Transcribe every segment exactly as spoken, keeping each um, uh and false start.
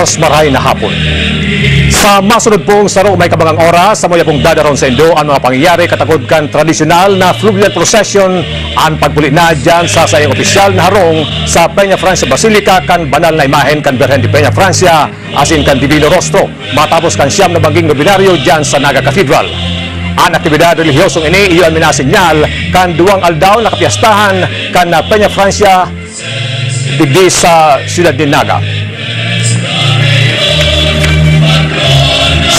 Mas marahay na hapon. Sa masunod pong saro may kabangang oras, samuya pong dadaron sa indo ang mga pangyayari katakod kan tradisyonal na fluvial procession, an pagpuli na diyan sa saiyang opisyal na harong sa Peña Francia Basilica kan banal na imahen kan Birhen de Peña Francia asin kan Divino Rostro, matapos kan siyam na bangging nobinaryo diyan sa Naga Cathedral. An aktibidad relihiyosong ini iyo an minasinyal kan duwang aldaw na kapiyestahan kan Peña Francia digdi sa siyudad nin Naga.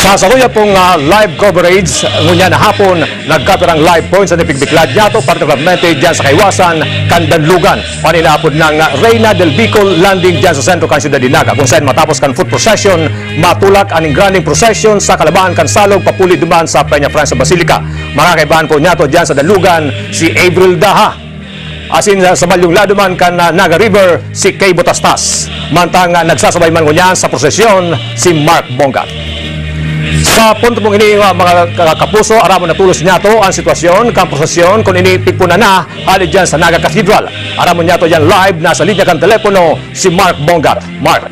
Sa saruya pong, ah, live coverage, ngunyan na hapon, nagkapirang live points an ipigbiklad niyato, partikularmente diyan sa kaiwasan kan Danlugan, o an inaapod nang, ah, Reina del Bicol Landing diyan sa sentro kan siyudad nin Naga, kung saen matapos kan foot procession, matulak an engrandeng procession sa kalabahan kan salog papuli duman sa Peña Francia Basilica. Makakaibahan po niyato diyan sa Danlugan, si Avril Daha. Asin sa, sa balyong lado man kan, ah, Naga River, si Kay Botastas. Mantang, ah, nagsasabay man ngunyan sa prosesyon si Mark Bongat. Sa punto pong ini, ah, mga ka-, kapuso, aramon na tolos niyato an sitwasyon kan prosesyon kun ini pigpunan na hali diyan sa Naga Cathedral. Aramon niyato diyan live, nasa linya kan telepono si Mark Bongat. Mark.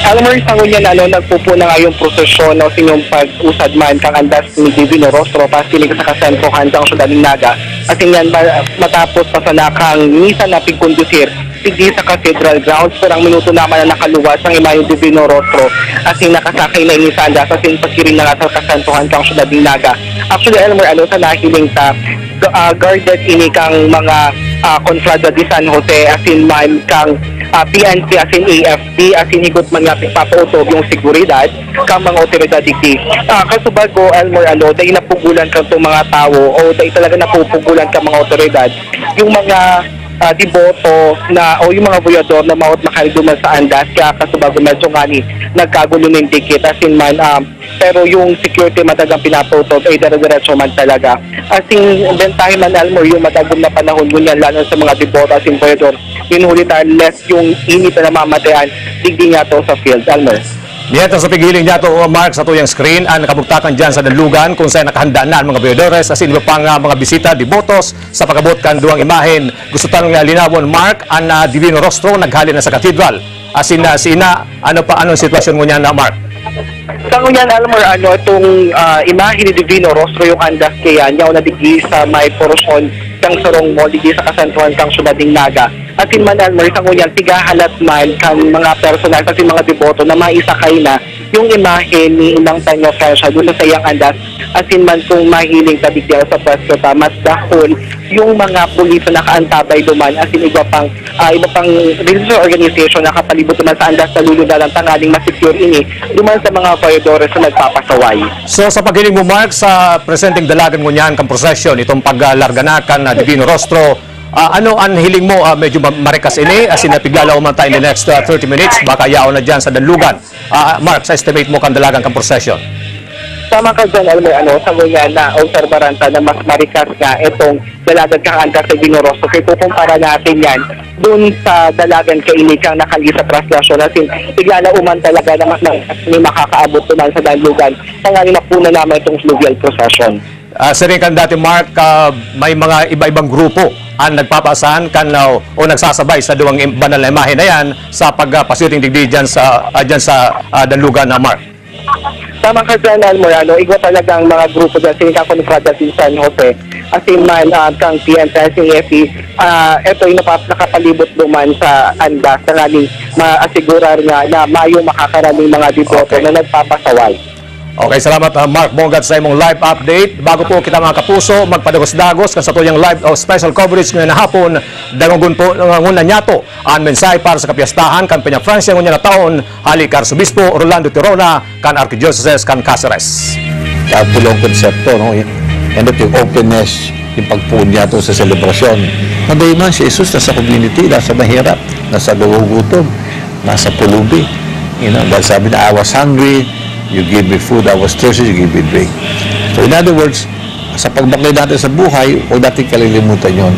Elmer, sa ngunyan, ano, nagpupuna ngayong prosesyon, no, sa inyong pag-usad man kan andas ni Divino Rostro, pasiring sa kasentrohan kan siyudad nin Naga. Asin yan, ma-, matapos pa sana kan misa na pigkondusir digdi sa Cathedral Grounds, pirang minuto naman na nakaluwas ang imahe ni Divino Rostro, asin nakasakay na ini sa andas, asin pasiring na nga sa kasentrohan kan siyudad nin Naga. Actually, Elmer, ano, sa nahiling ta, gu-, ah, guarded ini kan mga, ah, Cofradia de San Jose, asin man kan, ah, P N P, asin A F D, asin higot man nga pigpapautob yung seguridad kan mga otoridad digdi. Ah, kasubago, Elmer, ano, dai napugulan kan tong mga tawo o dai talaga napupugulan kan mga otoridad yung mga, ah, deboto na o yung mga voyador na maot makahiling duman sa andas, kaya kasubago medyo ngani nagkagulo nin dikit, asin man, ah, pero yung security matagang pinapautob ay dire-diretso man talaga. Asin bentahe man, Elmer, yung matagom na panahon ngunyan, lanon sa mga deboto asin voyador, nin huli ta less yung init na namamatean digdi niyato sa field, Elmer. Mientras sa pighiling niyato, Mark, sa tuyang screen, an kabugtakan diyan sa Danlugan, kung saen nakahandaan na an mga voyadores asin iba pang, ah, mga bisita, debotos, sa pag-abot kan duwang imahen. Gusto tanong niya linawon, Mark, an, ah, Divino Rostro naghale na sa katedral. Asin, ah, si Ina, ano pa, anong sitwasyon ngunyan na, Mark? Sa ngunyan, Elmer, ano, itong, ah, imahe ni Divino Rostro, yung andas kaya niya o nadigdi sa may porosyon kan sarong mall, digdi sa kasentrohan kan siyudad nin Naga. Asin man, Elmer, sa ngunyan, pighahalat man kan mga personal, asin mga deboto na maisakay na yung imahe ni Inang Peña Francia doon sa saiyang andas. Asin man kung mahiling ta digdi sa pwesto ta, mas dahon yung mga pulis na nakaantabay duman, asin iba pang, ah, iba pang religious organization na kapalibot duman sa andas na lulugalan tanganing ma-secure ini duman sa mga voyadores na nagpapasaway. So, sa paghiling mo, Mark, sa presenteng dalagan ngunyan kan prosesyon, itong paglarga na kan, ah, Divino Rostro, ah, ano an hiling mo? Ah, medyo ma-, marikas ini, asin na piglalaom man tayo in the next, ah, thirty minutes, baka yaon na diyan sa Danlugan. Ah, Mark, sa estimate mo kan dalagan kan prosesyon? Tama ka dyan, Elmer, ano, sa ngunyan na obserbaran ta na mas marikas nga itong dalagan kan andas sa Divino Rostro. Kaya kukumpara natin yan dun sa dalagan kaini kan nakalihis sa traslasyon, asin piglalaoman talaga na mas marikas ini makakaabot duman sa Danlugan tanganing mapuna naman itong fluvial procession. Ah, siring kan dati, Mark, ah, may mga iba-ibang grupo an nagpapaasahan kan, ah, o nagsasabay sa duwang im-, banal na imahe na yan sa pag, ah, pasiring digdi diyan sa, ah, diyan sa, ah, Danlugan na, Mark. Tama ka dyan, Elmer, ano, igwa talaga ang mga grupo dyan, siring kan Cofradia de San Jose, asin man, ah, kan P N P, asin A F P, ah, ito yung napa-, nakapalibot duman sa andas, tanganing maasigurar nga na mayo makakaraning mga deboto Okay. na nagpapasaway. Okay, salamat, ah, Mark Bongat, sa imong live update. Bago po kita, mga kapuso, magpadagos-dagos kan satuyang live o special coverage ngayong hapon, dangogon po, uh, ngunyan niyato an mensahe para sa kapiyastahan kan Peña Francia ngunyan na taon, hali kan Arsobispo Rolando Tirona kan Arkidiocese kan Caceres. Tatlo ang konsepto, no? Yan, yung openness, yung pagpoon niyato sa selebrasyon. Maday man, si Jesus nasa community, nasa mahirap, nasa nagugutom, nasa pulubi. You know, dahil sabi niya, "I was hungry, you give me food. I was thirsty, you give me drink." So, in other words, sa pagmakoy natin sa buhay, huwag natin kalilimutan yun.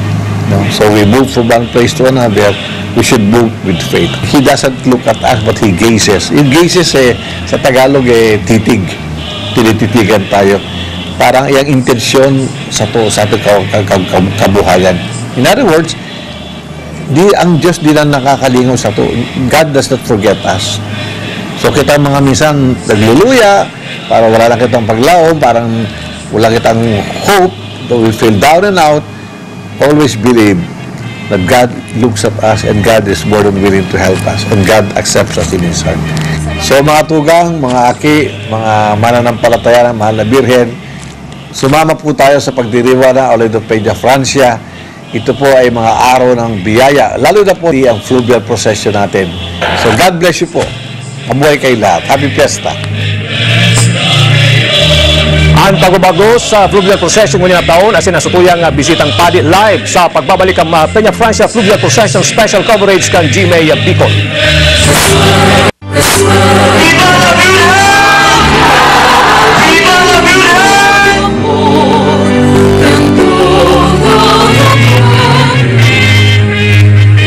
No? So, we move from one place to another, we should move with faith. He doesn't look at us, but he gazes. Yung gazes, eh, sa Tagalog, eh, titig. Tinititigan tayo. Parang iyang intensyon sa to, sa ating ka-, ka-, ka-, ka-, kabuhayan. In other words, di, ang Diyos di lang nakakalingaw sa to. God does not forget us. So kita mga minsan nagluluya, parang wala na kitang paglaom, parang wala kitang hope, though we feel down and out, always believe that God looks at us and God is more than willing to help us and God accepts us in His heart. So mga tugang, mga aki, mga mananampalataya ng Mahal na Birhen, sumama po tayo sa pagdiriwang ng Aulay de Peñafrancia. Ito po ay mga araw ng biyaya, lalo na po ang fluvial procession natin. So God bless you po. Mabuhay kayo lahat. Happy Fiesta! Ang pagbabago sa fluvial procession ngunyan na taon asin ang satuyang, ah, bisitang padi live sa pagbabalik kan, ah, Peñafrancia Fluvial Procession Special Coverage kan G M A Bicol.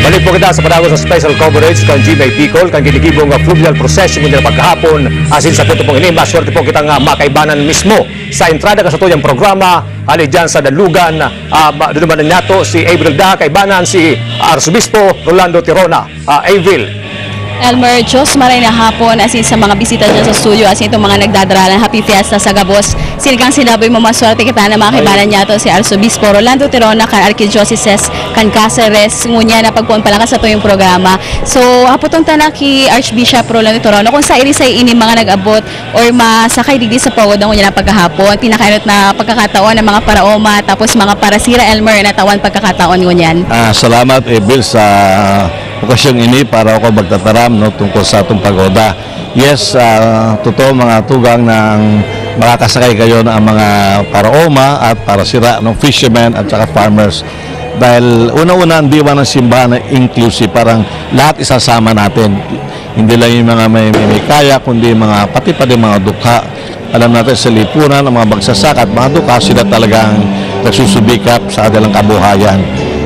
Balik po kita sa panagon sa special coverage kan G M A Bicol, kan ginigibong fluvial procession ngunyan na pagkahapon. Asin sa punto pong ini, maswerte po kitang, ah, makaibanan mismo sa entrada kan satuyang programa, hali dyan sa Dalugan, ah, ba-, dudumanan niyato si Avril Da, kaibanan si Arsobispo Rolando Tirona. Ah, Avril. Elmer, Diyos maray na hapon, asin sa mga bisita dyan sa studio, asin itong mga nagdadaralan, Happy Fiesta sa gabos. Sinigang sinabi mo, maswerte kita na mga Ay. kaibanan niyato si Arsobispo Rolando Tirona kan Arkidiocese kan Caceres. Ngunyan na pagpoon pala ka sa tuyong programa. So, hapoton ta na ki Archbishop Rolando Tirona kung sa irisay ini mga nag-abot or masakay digdi sa pagoda ngunyan na pagkahapon. Pinakainot na pagkakataon ng mga paraoma, tapos mga parasira, Elmer, na tawan pagkakataon ngunyan. Ah, salamat, Avril, sa okasyong ini para ako magtataram, no, tungkol sa atong pagoda. Yes, ah, totoo, mga tugang, na ang makakasakay kayo na ang mga paraoma at parasira, no, fishermen at saka farmers. Dahil una-una, ang diwa ng simbahan na inclusive, parang lahat isasama natin. Hindi lang yung mga may, may, may kaya, kundi mga, pati pa din mga dukha. Alam natin sa lipunan, ang mga magsasaka at mga dukha, sila talagang nagsusubikap sa kanilang kabuhayan.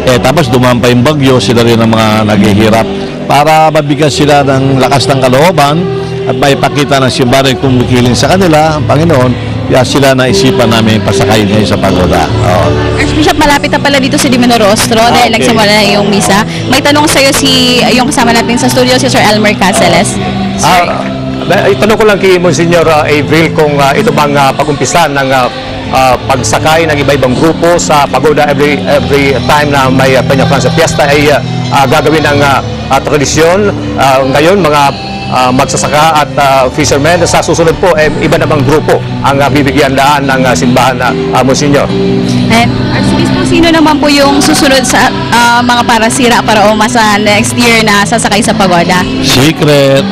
Eh, tapos dumaan pa yung bagyo, sila rin ang mga naghihirap. Para mabigyan sila ng lakas ng kalooban at maipakita ng simbahan na kumikiling sa kanila, ang Panginoon, kaya sila naisipan namin pasakay ngayon sa pagoda. Oo. Archbishop, malapit na pala dito si Divino Rostro Ah, dahil okay. nagsimula na yung misa. May tanong sa'yo si, yung kasama natin sa studio, si Sir Elmer Caceres. Ah, may, itanong ko lang kay Monsignor, ah, Avril kung, ah, ito bang, ah, pag-umpisa ng, ah, ah, pagsakay ng iba-ibang grupo sa pagoda every, every time na may, ah, Peñafrancia Fiesta ay, ah, ah, gagawin ng, ah, ah, tradisyon. Ah, ngayon, mga, ah, magsasaka at, ah, fishermen. Sa susunod po, eh, iba namang grupo ang, ah, bibigyan daan ng, ah, simbahan na, ah, Monsignor. Eh, Arsobispo, sino naman po yung susunod sa, ah, mga parasira, paraoma sa next year na sasakay sa pagoda? Secret.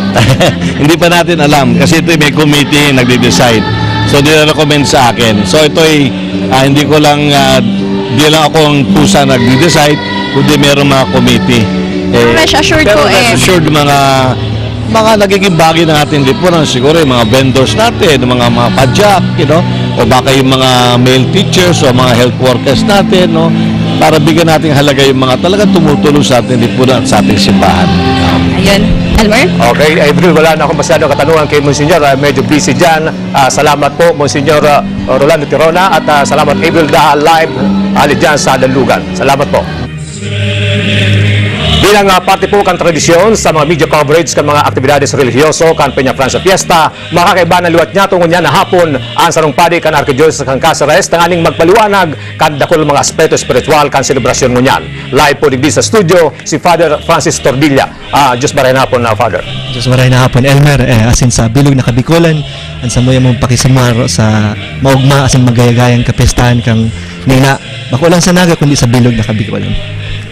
Hindi pa natin alam kasi ito may committee nagde-decide. So, nire-recommend sa akin. So, ito ay, ah, hindi ko lang, ah, di lang ako ang kusa nagde-decide, kundi merong mga committee. Eh, Rest assured pero po, rest eh. assured, mga, mga nagiging bahagi ng ating lipunan, siguro yung mga vendors natin, mga, mga padyak, you know, o baka yung mga male teachers o mga health workers natin, no? Para bigyan natin halaga yung mga talagang tumutulong sa ating lipunan at sa ating simbahan. Ayun. Elmer? Okay, Avril, wala na akong masyado katanungan kay Monsignor. Ah, medyo busy dyan. Ah, salamat po, Monsignor, ah, Rolando Tirona, at, ah, salamat, Avril Daha, live, hali dyan sa Dalugan. Salamat po. Bilang, ah, parte po kan tradisyon sa mga media coverage kan mga aktibidades relihiyoso kan Peñafrancia Fiesta, makakaiba na liwat niyato ngunyan na hapon ang sarong padi kan Arkidiocese kan Caceres tanganing magpaliwanag kan dakul mga aspeto espiritual kan selebrasyon ngunyan. Live po digdi sa studio si Father Francis Tordilla. Ah, Diyos maray na hapon, ah, Father. Diyos maray na hapon, Elmer. Eh, asin sa bilog na Kabikolan, ang samuya mong pakisamaro sa maugma asin magayagayang kapestahan kan Nina, bako lang sa Naga, kundi sa bilog na Kabikolan.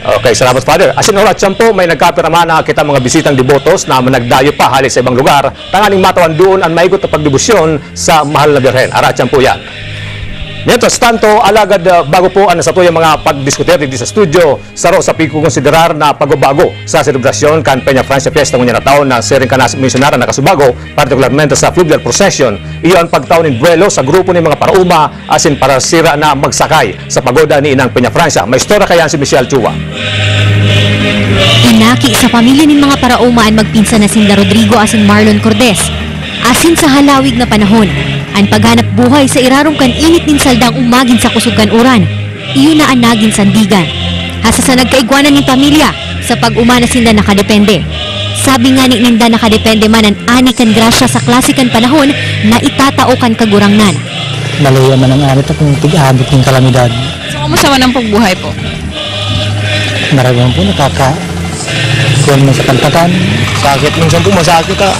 Okay, salamat, Father. Asin oras dyan po, may nagkapirama na kita mga bisitang debotos na managdayo pa hali sa ibang lugar, tanganing matawan doon ang maigot na pagdebosyon sa Mahal na Birhen. Arat dyan po yan. Mientras tanto, alagad, ah, bago po ang satuyang mga pagdiskutir digdi sa studio, saro sa pagkokonsiderar na pagbabago sa selebrasyon kan Peñafrancia Fiesta ngunyan na taon na siring kan naminsyonara na kasubago, partikularmente sa fluvial procession, iyo ang pagtao nin buwelo sa grupo nin mga paraoma asin parasira na magsakay sa pagoda ni Inang Peñafrancia. May istorya kayan si Michelle Chua. Inaki sa pamilya nin mga paraoma an magpinsan na sinda Rodrigo asin Marlon Cordes. Asin sa halawig na panahon, an paghanap buhay sa irarom kan init nin saldang o magin sa kusog kan uran, iyo na an nagin sandigan. Hasta sa nagkaigwanan nin pamilya, sa pag-uma na sinda nakadepende. Sabi ngani ninda, nakadepende man an ani kan grasya sa klase kan panahon na itatao kan Kagurangnan. Maluya man ang ani ta kung tig-abot nin kalamidad. So, kamusta man ang pagbuhay po? Maragoon po, nakaka-, kuwan man sa kalpatan. Sakit, minsan po masakit, ah.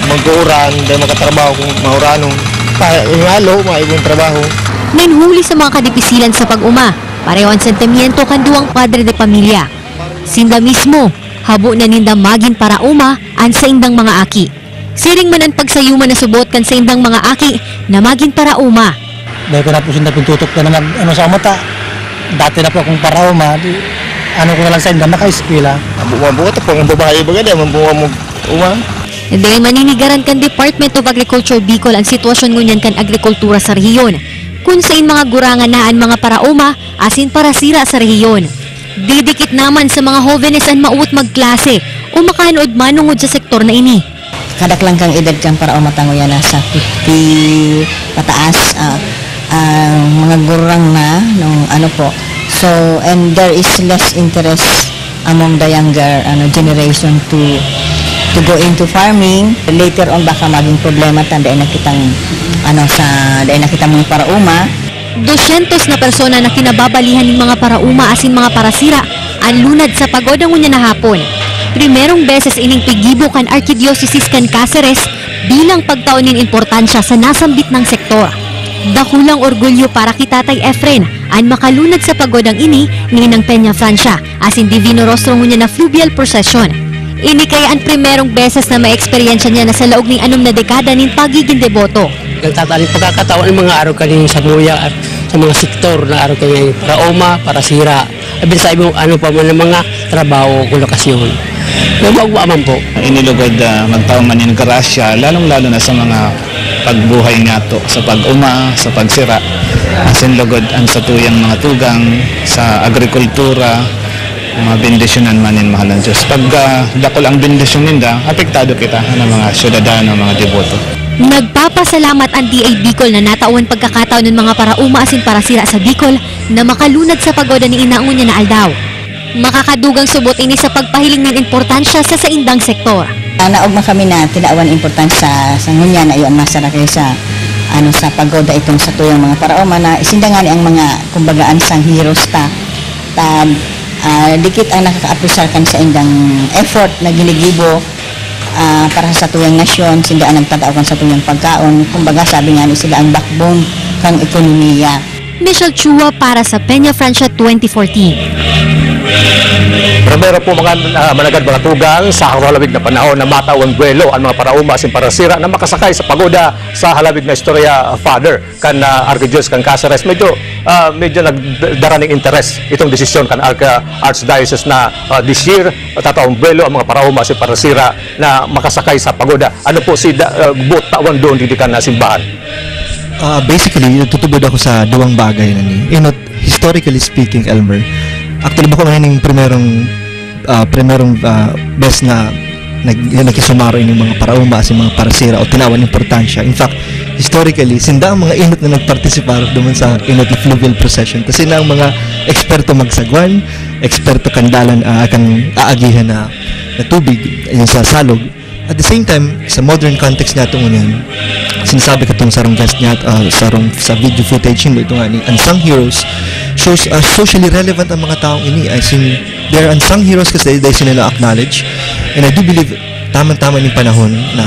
Mag-uuran, di makatrabaho kung mauranon. Kaya, yung alo, maibong trabaho. Nin huli sa mga kadipisilan sa pag-oma, pareho an sentimiento kan duwang padre de pamilya. Sinda mismo, habo na ninda magin paraoma an saindang mga aki. Siring man an pagsayuman na subot kan saindang mga aki na magin paraoma. Dahil ko na po sinda pintutok na mag, ano, sa mata. Dati na po akong paraoma, di, ano ko na lang sa inda, makaeskwela. Ang buwan po, ito po, ang babae, baga, di, ang buwan mo, uma. Dahil maninigaran kan Department of Agriculture Bicol an sitwasyon ngunyan kan agrikultura sa rehiyon, kun sain mga gurangan na an mga paraoma asin parasira sa rehiyon. Didikit naman sa mga hovenes an mawot magklase o makanood manongod sa sektor na ini. Kadaklan kang edad kan paraoma ta nguyan nasa fifty pataas, ah, ang mga gurang na nung ano po. So, and there is less interest among the younger, ano, generation to, to go into farming. Later on, baka maging problema ta, dai na kitang, ano, sa, dai na kita mga paraoma. Dosyentos na persona na kinababalihan nin mga paraoma asin mga parasira an lunad sa pagoda ngunyan na hapon. Primerong beses ining piggibo kan Arkidyosesis kan Caceres bilang pagtao nin importansya sa nasambit nang sektor. Dakulang orgulyo para ki Tatay Efren an makalunad sa pagodang ini ni Inang Peñafrancia asin Divino Rostro ngunyan na fluvial procession. Ini kaya an primerong beses na maeksperyensya niya na sa laog nin anom na dekada nin pagigin deboto. Nagtataning pagkakataon ang mga araw kaning samuya at sa mga sektor na araw kaning paraoma, parasira. Abin sa imo, ano pa man ang mga trabaho o lokasyon. Nagmagwa man po. Inilugod, ah, magtao man nin grasya, lalong-lalo na sa mga pagbuhay niyato, sa pag-uma, sa pagsira. Asin lugod ang satuyang mga tugang sa agrikultura, mga bendisyonan man nin mahal na Diyos. Pag, ah, dakul ang bendisyon ninda, apektado kita, ano, mga syudadano, mga deboto. Nagpapasalamat an D A Bicol na natawan pagkakataon nin mga paraoma asin parasira sa Bicol na makalunad sa pagoda ni Ina ngunyan na aldaw. Makakadugang subot ini sa pagpahiling nin importansya sa saindang sektor. Ah, naogma kami na tinawan importansya sa ngunyan na iyon masara kayo sa, ano, sa pagoda itong satuyang mga paraoma na sinda ngani ang mga, kumbaga, unsung heroes ta. Ta, ah, dikit ang nakakaapresar kan saindang effort na ginigibo, ah, para sa satuyang nasyon, sinda ang nagtatao kan satuyang pagkaon. Kumbaga, sabi nga ni sila, ang backbone kan ekonomiya. Michelle Chua para sa Peña Francia twenty fourteen. Primero po, mga, ah, managad, mga tugang, sa halawig na panahon na matawan buwelo ang mga paraoma asin parasira na makasakay sa pagoda sa halawig na istorya, ah, Father, kan, ah, Archdiocese kan Caceres. Medyo, ah, medyo nagdara ning interes itong desisyon kan Arch-, Archdiocese na, ah, this year, tatawan buwelo ang mga paraoma asin parasira na makasakay sa pagoda. Ano po si da-, ah, buot tawan doon digdi kan, ah, simbahan? Ah, basically, nagtutubod ako sa duwang bagay na ni. Inot, historically speaking, Elmer, actually, bako man ining primerong, ah, primerong, ah, bes na nag-, nagkisumaro ining mga parauma asin mga parasira o tinawan importansya. In fact, historically, sinda ang mga inot na nagpartisipar duman sa inot na fluvial procession. Kasi na ang mga eksperto magsagwan, eksperto kan dalan, ah, kan aagihan na, na tubig, yung sa salog. At the same time, sa modern context nato ngunyan, sinasabi ko itong sarong guest niya, ah, sarong sa video footage nindo, ito nga ni unsung heroes, shows, ah, socially relevant ang mga taong ini. As in, they're unsung heroes kasi they sila na-acknowledge. And I do believe, tamang-tama yung panahon na,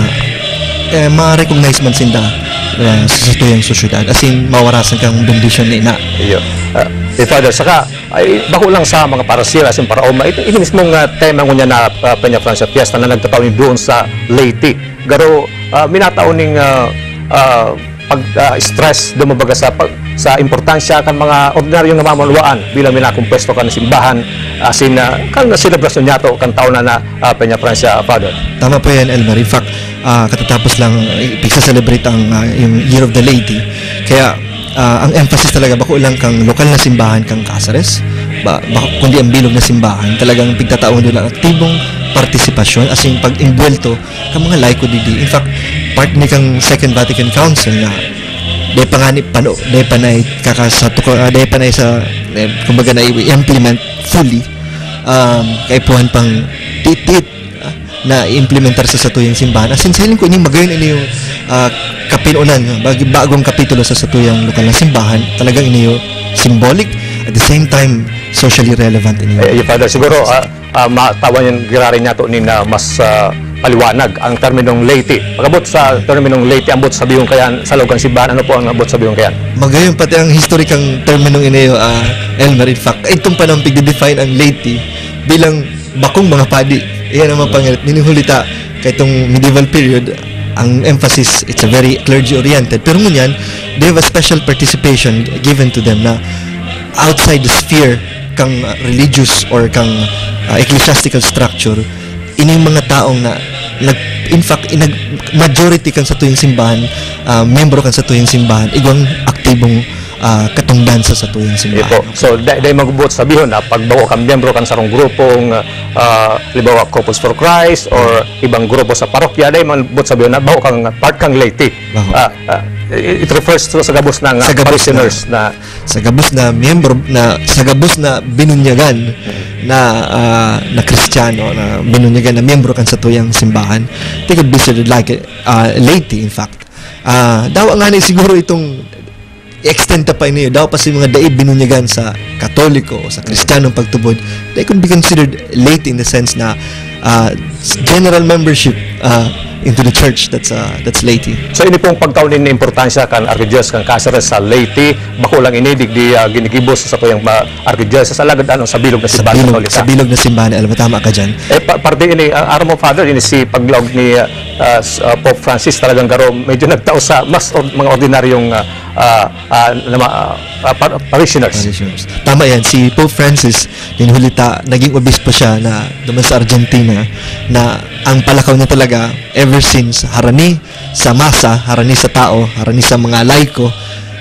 eh, ma-recognize man sinda, ah, sa satuyang sosyedad. As in, mawarasan kang bendisyon ni ina. Iyo. Ah, eh, Father, saka, ay, bako lang sa mga parasira, asin paraoma. Ito, ito mismong, ah, tema ngunyan na, ah, Peña Francia Fiesta na nagtatao ni doon sa Leyte. Garo, ah, minatao ning, ah, ah, pag, ah, stress, dumabaga sa pag, sa importansya kan mga ordinaryong namamanwaan bilang minakumpuesto kan simbahan, asin, ah, kan selebrasyon niyato kan taon na, na, ah, Peña Francia, Father. Tama po yan, Elmer. In fact, ah, katatapos lang, eh, pigsa-celebrate ang, ah, yung Year of the Leyte. Kaya, ah, ang emphasis talaga, bako lang kang lokal na simbahan kang Caceres, ba, ba, kundi ang bilog na simbahan, talagang pigtataon nila ang aktibong partisipasyon, as in, pag-imbuwelto ka mga laiko digdi. In fact, part ni kang Second Vatican Council na dai pa ngani pano, dai pa na kaka-, sa tuka-, ah, dai pa na sa, eh, kumbaga na i-implement fully, um, kaipuhan pang titit, ah, na i-implementar sa satuyang simbahan. Asin sa hiling ko, ini magayon ini yung, ah, kapinunan, bag-, bagong kapitulo sa satuyang lokal na simbahan. Talagang ini yung symbolic, at the same time, socially relevant ini. Eh, Father, siguro, ah, ah, matawan yan, giraray niya to ni na mas, ah, paliwanag ang terminong laity. Pag-abot sa terminong laity, ambot sabihon kayan sa loob kan simbahan, ano po ang ambot sabihon kayan? Magayon pati ang history kang terminong ini, ah, Elmer. In fact, itong panahon pigdi-define ang laity bilang bakong mga padi. Iyan ang mapangirit. Minihulita, kaitong medieval period, ang emphasis, it's a very clergy-oriented. Pero ngunyan, they have a special participation given to them na outside the sphere kang, uh, religious or kang, uh, ecclesiastical structure. Ining mga taong na nag-, in fact, inag-, majority kan satuyang simbahan, uh, miyembro kan satuyang simbahan, igwang aktibong, ah, katungdan sa satuyang simbahan. Ipo. So, da-, dai magbuot sabihon na pag bako kang miyembro kan sarong grupong, ah, halimbawa, Couples for Christ or ibang grupo sa parokya, dai magbuot sabihon na bako kang part kang laity. Bako. Ah, ah, it refers to sa gabos na nga Sa gabos parishioners na, na sa gabos na miyembro na, sa gabos na binunyagan na, ah, na Kristiyano, na binunyagan na miyembro kan satuyang simbahan, they could be considered like, ah, laity, in fact. Ah, dawa ngani siguro itong i-extend ta pa ini, dawa pa sa mga dai binunyagan sa Katoliko o sa Kristiyanong pagtubod, they could be considered laity in the sense na, ah, s-, general membership, ah, into the church, that's, ah, that's laity. So, ini pong pagtao nin importansya kan Archdiocese kan Caceres sa laity, bako lang ini digdi, ah, ginigibo sa satuyang ma-, Archdiocese, alagad ano, sa bilog na Sa simbahan bilog, Katolika. Sa bilog na simbahan, alam mo, tama ka dyan. Eh, pa-, parte ini, ah, aram mo, Father, ini si paglaog ni, ah, ah, s-, ah, Pope Francis, talagang garo, medyo nagtao sa mas or-, mga ordinaryong, ah, ah, ah, na ma-, ah, ah, par-, parishioners. Parishioners. Tama yan, si Pope Francis, nin huli ta, naging obispo siya na duman sa Argentina, na ang palakaw niya talaga, ever since, harani sa masa, harani sa tao, harani sa mga laiko,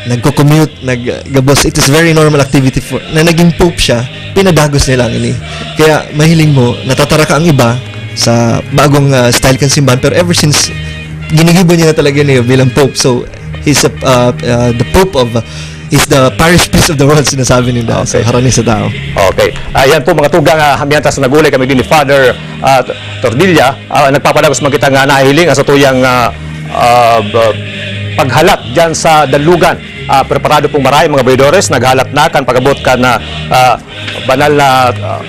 nagko-commute, naggabos. It is very normal activity for, na naging pope siya, pinadagos niya lang ini. Kaya mahiling mo, natataraka ang iba sa bagong, ah, style kan simbahan, pero ever since, ginigibo niya na talaga niya bilang pope. So, he's a, ah, ah, the pope of, ah, he's the parish priest of the world, sinasabi nila. So, Okay. harani sa tao. Okay. Ayan po, mga tugang, ah, mientras nagulay kami din ni Father, ah, Tordilla, ah, nagpapadagos man kita nga nahihiling ang satuyang, ah, ah, b-, paghalat diyan sa Danlugan. Ah, preparado pong maray, mga bayadores, naghalat na kan pag-abot kan, ah, ah, banal na, ah,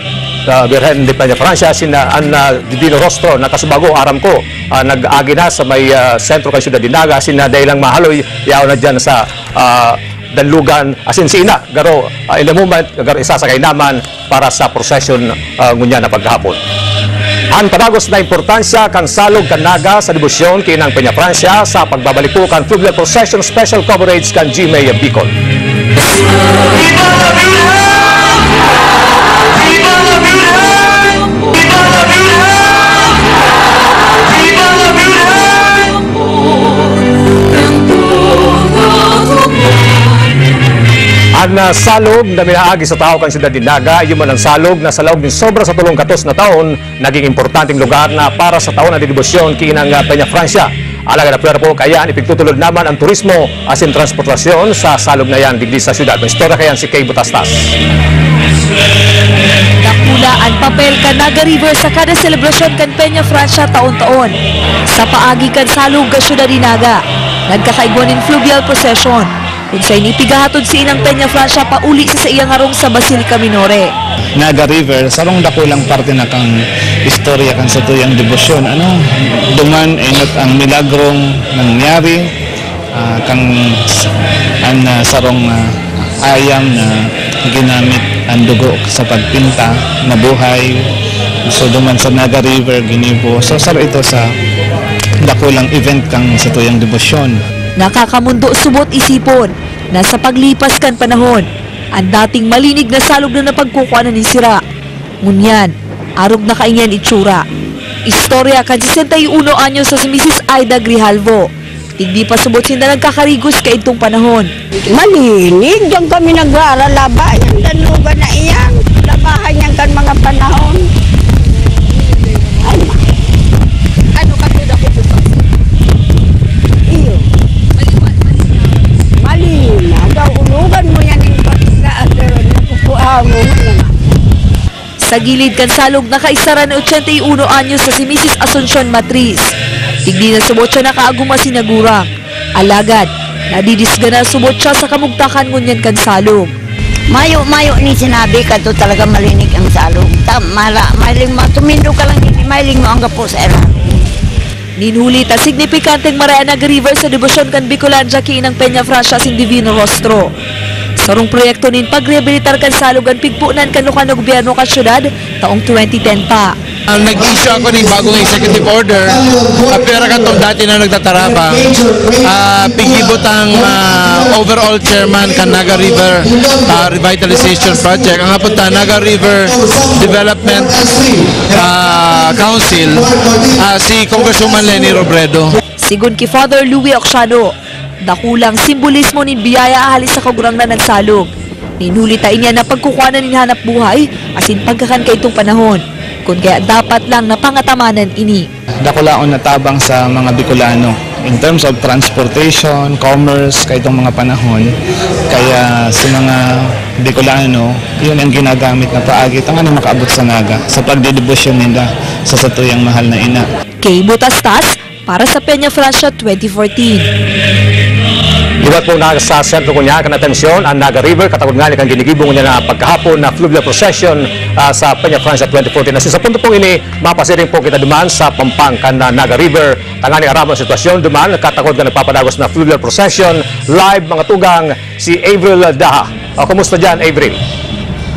ah, Birhen de Peña Francia, sina an, ah, Divino Rostro na kasubago, aram ko, ah, nag-agi na sa may, ah, sentro kan siyudad nin Naga, sina dai lang mahaloy, yaon na diyan sa, ah, Danlugan, asin si Ina, garo, ah, in the moment, garo isasakay naman para sa procession, ah, ngunyan na paghapon. An padagos na importansya kan salog kan Naga sa debosyon ki Inang Peña Francia sa pagbabalik po kan Fluvial Procession Special Coverage kan G M A Bicol. An, ah, salog na minaagi sa tao kan siyudad nin Naga, iyo man an salog na sa laog nin sobra sa tolong gatos na taon, naging importanteng lugar na para sa taon na debosyon ki Inang, ah, Peña Francia. Alagad apwera po kaiyan, ipigtutulod naman an turismo asin transportasyon sa salog na yan digdi sa siyudad. May istorya kaiyan si Kay Butastas. Dakula an papel kan Naga River sa kada selebrasyon kan Peña Francia taon-taon. Sa paagi kan salog kan siyudad nin Naga, nagkakaigwa nin fluvial procession, kun saen ipigahatod si Inang Peña Francia pauli sa saiyang harong sa Basilica Minore. Naga River, sarong dakulang parte na kan istorya kan satuyang debosyon. Ano, duman enot ang milagrong nangyari, ah, kan s-, an, ah, sarong, ah, ayam na ginamit an dugo sa pagpinta, nabuhay. So, duman sa Naga River, ginibo. So, saro ito sa dakulang event kan satuyang debosyon. Nakakamondo subot isipon na sa paglipas kan panahon, an dating malinig na salog na napagkukuanan nin sira. Ngunyan, arog na kaini an itsura. Istorya kan sesenta y uno anyos na si Misis Aida Grijalvo. Digdi pa subot sinda nagkakarigos kaidtong panahon. Malinig, diyan kami nag-aaral, laba, yung danugan na iyan. Labahan yan kan mga panahon. Ay, ma. Ano ka po na kung bubagsak? Iyo. Maliwan, malinaw. Malinaw. Daw, ulugan mo yan yung bagsa, pero nakukuha mo, ano nga. Tagilid kan salog, nakaisara na ochenta y uno anyos na si Misis Asuncion Matriz. Digdi na subot siya nakaaguma si nagurang. Alagad, nadidisgana subot siya sa kamugtakan ngunyan kan salog. Mayo-mayo ni sinabi kadto, talaga malinig ang salog. Ta-, mala-, mahiling mo, tumindog ka lang, hindi mahiling mo ang gapo sa ira. Nin huli ta, signipikanteng maray an Naga River sa debosyon kan Bicolandia ki Inang Peñafrancia asin Divino Rostro. Sarong proyekto nin pagrehabilitar kan salog an pigponan kan lokal na gobyerno kan syudad taong twenty ten pa. Ah, nag-issue ako ning bagong executive order. Ah, pwera kan tong dati na nagtataraba. Ah, pigibot ang, ah, overall chairman kan Naga River, ah, Revitalization Project. Ang hapot ta, Naga River Development, ah, Council, ah, si Congresswoman Leni Robredo. Sigon ki Father Louis Ocsiano, dakulang simbolismo nin biyaya hali sa Kagurangnan an salog. Nin huli ta ini an napagkukuhanan nin hanap buhay asin pagkakan kaidtong panahon. Kun kaya dapat lang na pangatamanan ini. Dakulaon na tabang sa mga Bicolano in terms of transportation, commerce, kaitong mga panahon. Kaya sa mga Bicolano, yun ang ginagamit na paagi tanganing makaabot sa Naga, sa pagdedebosyon nila sa satuyang mahal na ina. Kay Butastas, para sa Peñafrancia twenty fourteen. Liwat po na sa sentro ngunyan kan atensyon ang Naga River, katagod ngani kan ginigibo ngunyan na pagkahapon na fluvial procession, ah, sa Peñafrancia twenty fourteen. Asin sa punto pong ini, mapasiring po kita duman sa pampang kan, ah, Naga River. Tanganing araman ang sitwasyon duman, katagod na nagpapadagos na fluvial procession. Live, mga tugang, si Avril Daha. O, kumusta dyan, Avril?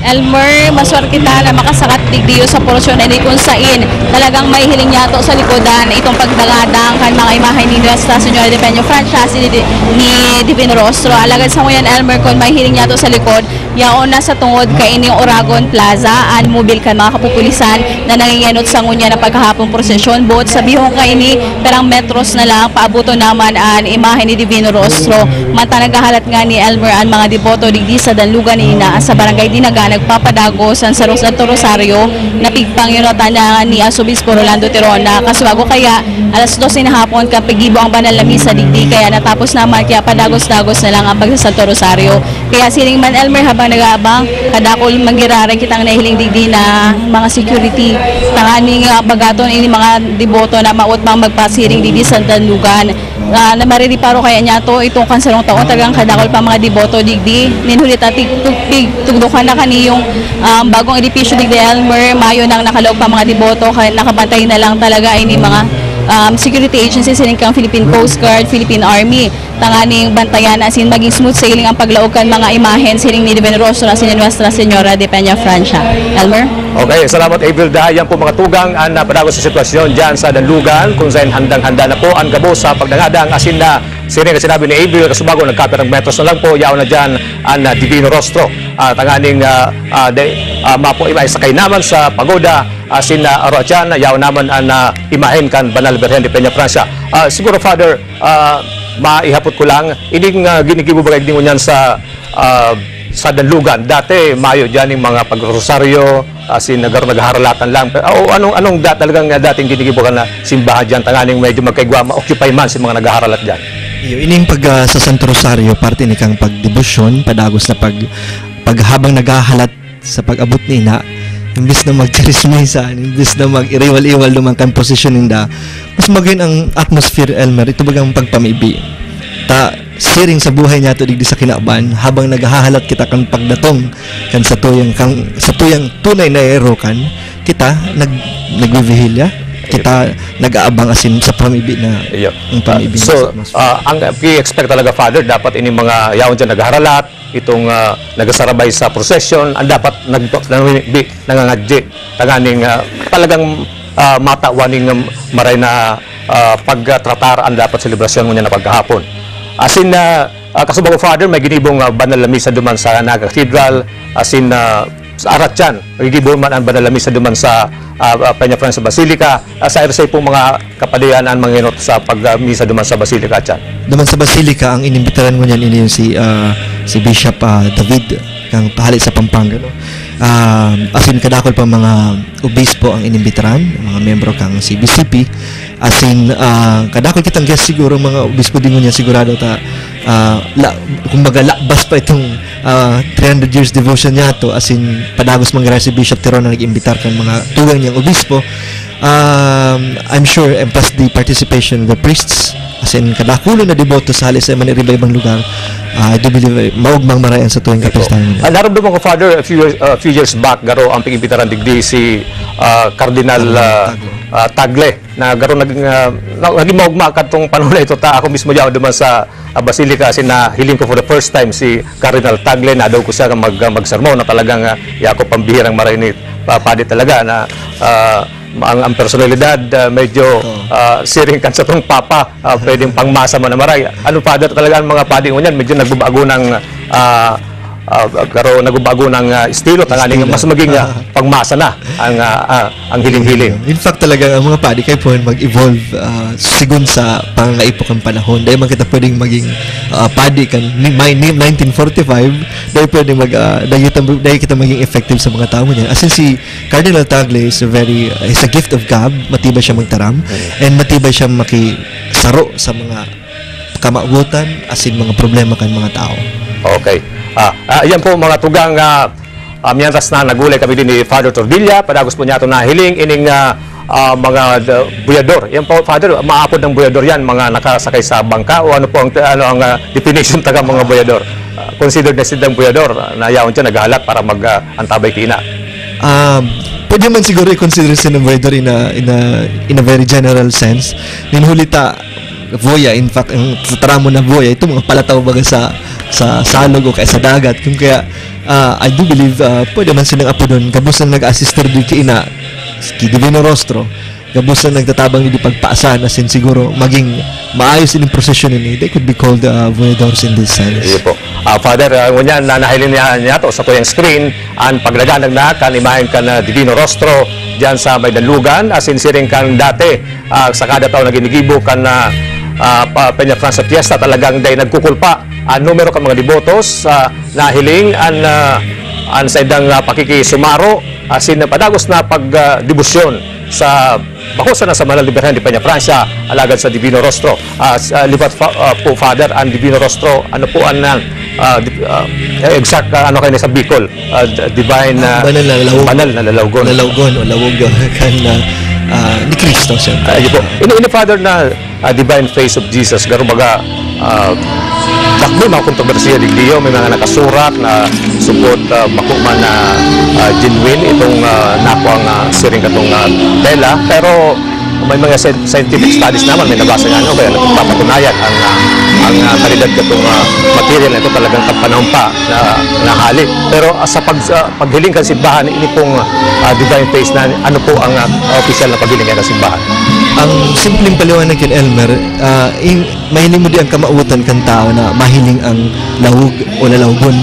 Elmer, maswerte ta na makasakat digdiyo sa porosyon na ini kun sain talagang mahihiling niyato sa likodan itong pagdangadang kan mga imahe ni Nuestra Señora de Peñafrancia, si di-, ni Divino Rostro. Alagad sa ngunyan, Elmer, kun mahihiling niyato sa likod, yaon na sa tungod kaining Oragon Plaza, an mobil kan mga kapupulisan na nangingenot sa ngunyan na pagkahapon prosesyon. Boot sabihon kaini, perang metros na lang, paaboton naman an imahe ni Divino Rostro. Mantang naghahalat ngani, Elmer, an mga deboto digdi sa Danlugan ni Ina sa Barangay Dinaga nagpapadagos an sarong Santo Rosario na pigpanginutan na ni Arsobispo Rolando Tirona. Kasubago kaya, alas dose na hapon kan piggibo ang banal na misa digdi, kaya natapos naman, kaya padagos-dagos na lang ang pagsasanto Rosario. Kaya siring man, Elmer, habang nag-aabang, kadakul man giraray kitang nahiling digdi na mga security. Tanganing, ah, bagaton ini mga deboto na maot mang magpasiring digdi sa Danlugan. Ah, na maririparo kaya niyato itong kan sarong taon, talagang kadakul pa mga deboto digdi. Nin huli ta tig-, tug-, tig-, tugdokan na kani yung, um, bagong edipisyo digdi, Elmer, mayo nang nakalaog pa mga deboto, kaya nakabantay na lang talaga ini mga, um, security agencies, sining kan Philippine Coast Guard, Philippine Army. Tanganing bantayan asin maging smooth sailing ang paglaog kan mga imahen siring ni Divino Rostro asin ni Nuestra Señora de Peñafrancia. Elmer? Okay, salamat, Avril Daha. Yan po, mga tugang, ang napadagos sa sitwasyon dyan sa Danlugan, kung saan handang-handa na po ang gabos sa pagdangadang asin na siring na sinabi ni Avril, kasubago nagkapirang metros na lang po, yaon na dyan ang, ah, Divino Rostro. Ah, tanganing, ah, ah, de, ah, mapo, maisakay naman sa pagoda asin na aro dyan, yaon naman ang, ah, imahen kan Banal Birhen de Peñafrancia. Ah, siguro, Father, Ah, maihapot ko lang, ining, ah, ginigibo ba kayo ngunyan sa, ah, sa Danlugan? Dati, mayo dyan yung mga pagrosaryo, as in, nag-, naghaharalatan lang. Pero, o, anong, anong da-, talagang, ah, dating ginigibo ka na simbahan dyan? Tanganing medyo magkaigwa, ma-occupy man sa mga naghaharalat dyan. Iyo, ining pag, ah, sa Santo Rosario, parte ni kang pagdebosyon, padagos na pag, pag habang naghahalat sa pag-abot ni Ina, imbis na magcharismisa, imbis na mag-iriwal-iwal duman kan prosesyon ninda, mas magayon ang atmosphere, Elmer, ito bagang pagpamibi. Ta, siring sa buhay niyato digdi sa kinaban, habang naghahalat kita kan pagdatong kan satuyang, kan satuyang tunay na erokan, kita nag-, nagvivihilya, kita nag-aabang asin sa pamibi na Iyo. ang pamibi Ah, so, sa atmosphere. Ah, ang i-expect talaga, Father, dapat ini mga yaon dyan naghaharalat, itong, ah, nagasarabay sa prosesyon, ang dapat nag-, nangangibig, nangangadyi, tanganing, ah, talagang, ah, matawan ning, um, maray na, ah, pagtratar ang dapat selebrasyon ngunyan na pagkahapon. Asin, ah, ah, kasubago, Father, may ginibong, ah, banal na misa duman sa Naga Cathedral, asin, ah, sa Aratian, magigibo man ang banal na misa duman sa, ah, ah, Peñafrancia Basilica. Ah, sa Irisay pong mga kapadian ang mangenot sa pag, ah, misa duman sa Basilica, Chan. Duman sa Basilica, ang inimbitaran ngunyan ini yung si, ah, si Bishop, ah, David kang hale sa Pampanga, no? Ah, asin kadakul pa mga obispo ang inimbitaran, mga miyembro kang C B C P. Asin, ah, kadakul kitang guest siguro, mga obispo din ngunyan sigurado ta, ah, la-, kumbaga, labas pa itong, ah, three hundred years devotion niya to, asin padagos man giraray si Bishop Teron na nag-imbitar kan mga tugang niyang obispo. Um, I'm sure, and plus the participation of the priests, asin kadakulon na deboto sa hali sa man iba-ibang lugar, ah, I do believe, eh, maugmang maray an satuyang kapistahan. Ah, naramdaman ko, Father, a few years, a few years back, garo ang pag-imbitaran digdi si, ah, Cardinal, Cardinal ah, Tagle. ah, Tagle, na garo naging, ah, na-, naging maugma kadtong panahon na ito. Ta, ako mismo diyan duman sa, ah, Basilica, asin nahiling ko for the first time si Cardinal Tagle, nadaog ko siya mag-, ah, magsermon na talagang, ah, yako pambihirang maray ni, ah, padi talaga na, ah, ang, ang personalidad, ah, medyo, Oo. ah, siring kan satong Papa, ah, pwedeng pangmasa man na maray. Ano, Father, talaga ang mga padi ngunyan, medyo nagbabago ng, ah, ah, garo nagbabago ng, ah, estilo, tanganing Estilo. mas maging, ah, Ah. pangmasa na ang, ah, ah, ang hiling-hiling. In fact, talaga, ang mga padi kaipuhan mag-evolve, ah, sigon sa pangangaipo kan panahon. Dai man kita pwedeng maging, ah, padi kan ni-, may ni-, nineteen forty-five, dai pwedeng mag-, ah, dai kita, dai kita maging effective sa mga tao niya. As in, si Cardinal Tagle is a very, is a gift of God. Matibay siya magtaram, Mm. and matibay siya makisaro sa mga kamawotan, asin mga problema kan mga tao. Okay. Ah, ah, yan po, mga tugang, ah, ah, mientras na nagulay kami din ni Father Tordilla, padagos po niya ito nahiling, ining, ah, ah, mga, ah, buyador. Yan po, Father, maapod ng buyador yan, mga nakasakay sa bangka, o ano po ang, ano ang, ah, definition taga mga buyador? Ah, considered na silang buyador, ah, na yaon siya naghahalat para mag, ah, antabay kina. Ah, pwede man siguro i-consider silang buyador in a, in a, in a very general sense. Nin huli ta, boya, in fact, ang tataramon na boya, itong mga palataw baga sa, sa salog o kaya sa dagat. Kung kaya, ah, I do believe, ah, pwede man silang apodon, gabos na nag-assistor di kina, ki Divino Rostro, gabos na nagtatabang di pagpaasan, asin siguro maging maayos ining prosesyon ini, they could be called, ah, voyadores in this sense. Iyo po. Ah, Father, ah, ngunyan na nahiling niya, niya to sa tuyang screen, ang paglaganag na kan imahen kan, ah, Divino Rostro, diyan sa may Danlugan, asin siring kan dati, ah, sa kada taon na ginigibo kan, ah, ah, pa-, Peñafrancia Fiesta, talagang dai nagkukulpa ang numero kan mga debotos, ah, nahiling an, ah, an saindang, ah, pakikisumaro, asin padagos na pag, ah, debosyon sa, bako sana sa Mahal na Birhen de Peñafrancia, alagad sa Divino Rostro. Ah, s-, ah, lipat fa-, ah, po, Father, ang Divino Rostro, ano po ang, ah, ah, di-, ah, eh, exact, ah, ano kayo sa Bicol? Ah, d-, divine, ah, Banal na lalawog. Banal na lalawgon. Lalawgon o lawog, kan, ah, ah, ni Cristo, siyempre. Ah, yun po. Ini, ini, Father, na, ah, divine face of Jesus, garo baga, ah, dakul mga kontrobersiya digdiyo, may mga nakasurat na supot, ah, bako man na, ah, genuine itong, ah, nakuang, ah, siring katong, ah, tela. Pero may mga scien-, scientific studies naman, may nabasa nga, ano, kaya nagpapatunayan ang, ah, ang, ah, kalidad katong, ah, material na ito talagang pagpanahon pa na, na hali. Pero, ah, sa pag-, sa paghiling kan simbahan, ini pong, ah, divine face na, ano po ang, ah, opisyal na paghiling kan simbahan? Ang simpleng paliwanag yun, Elmer, ah, in, mahiling mo di ang kamawotan kan tao na mahiling ang lawog o lalawgon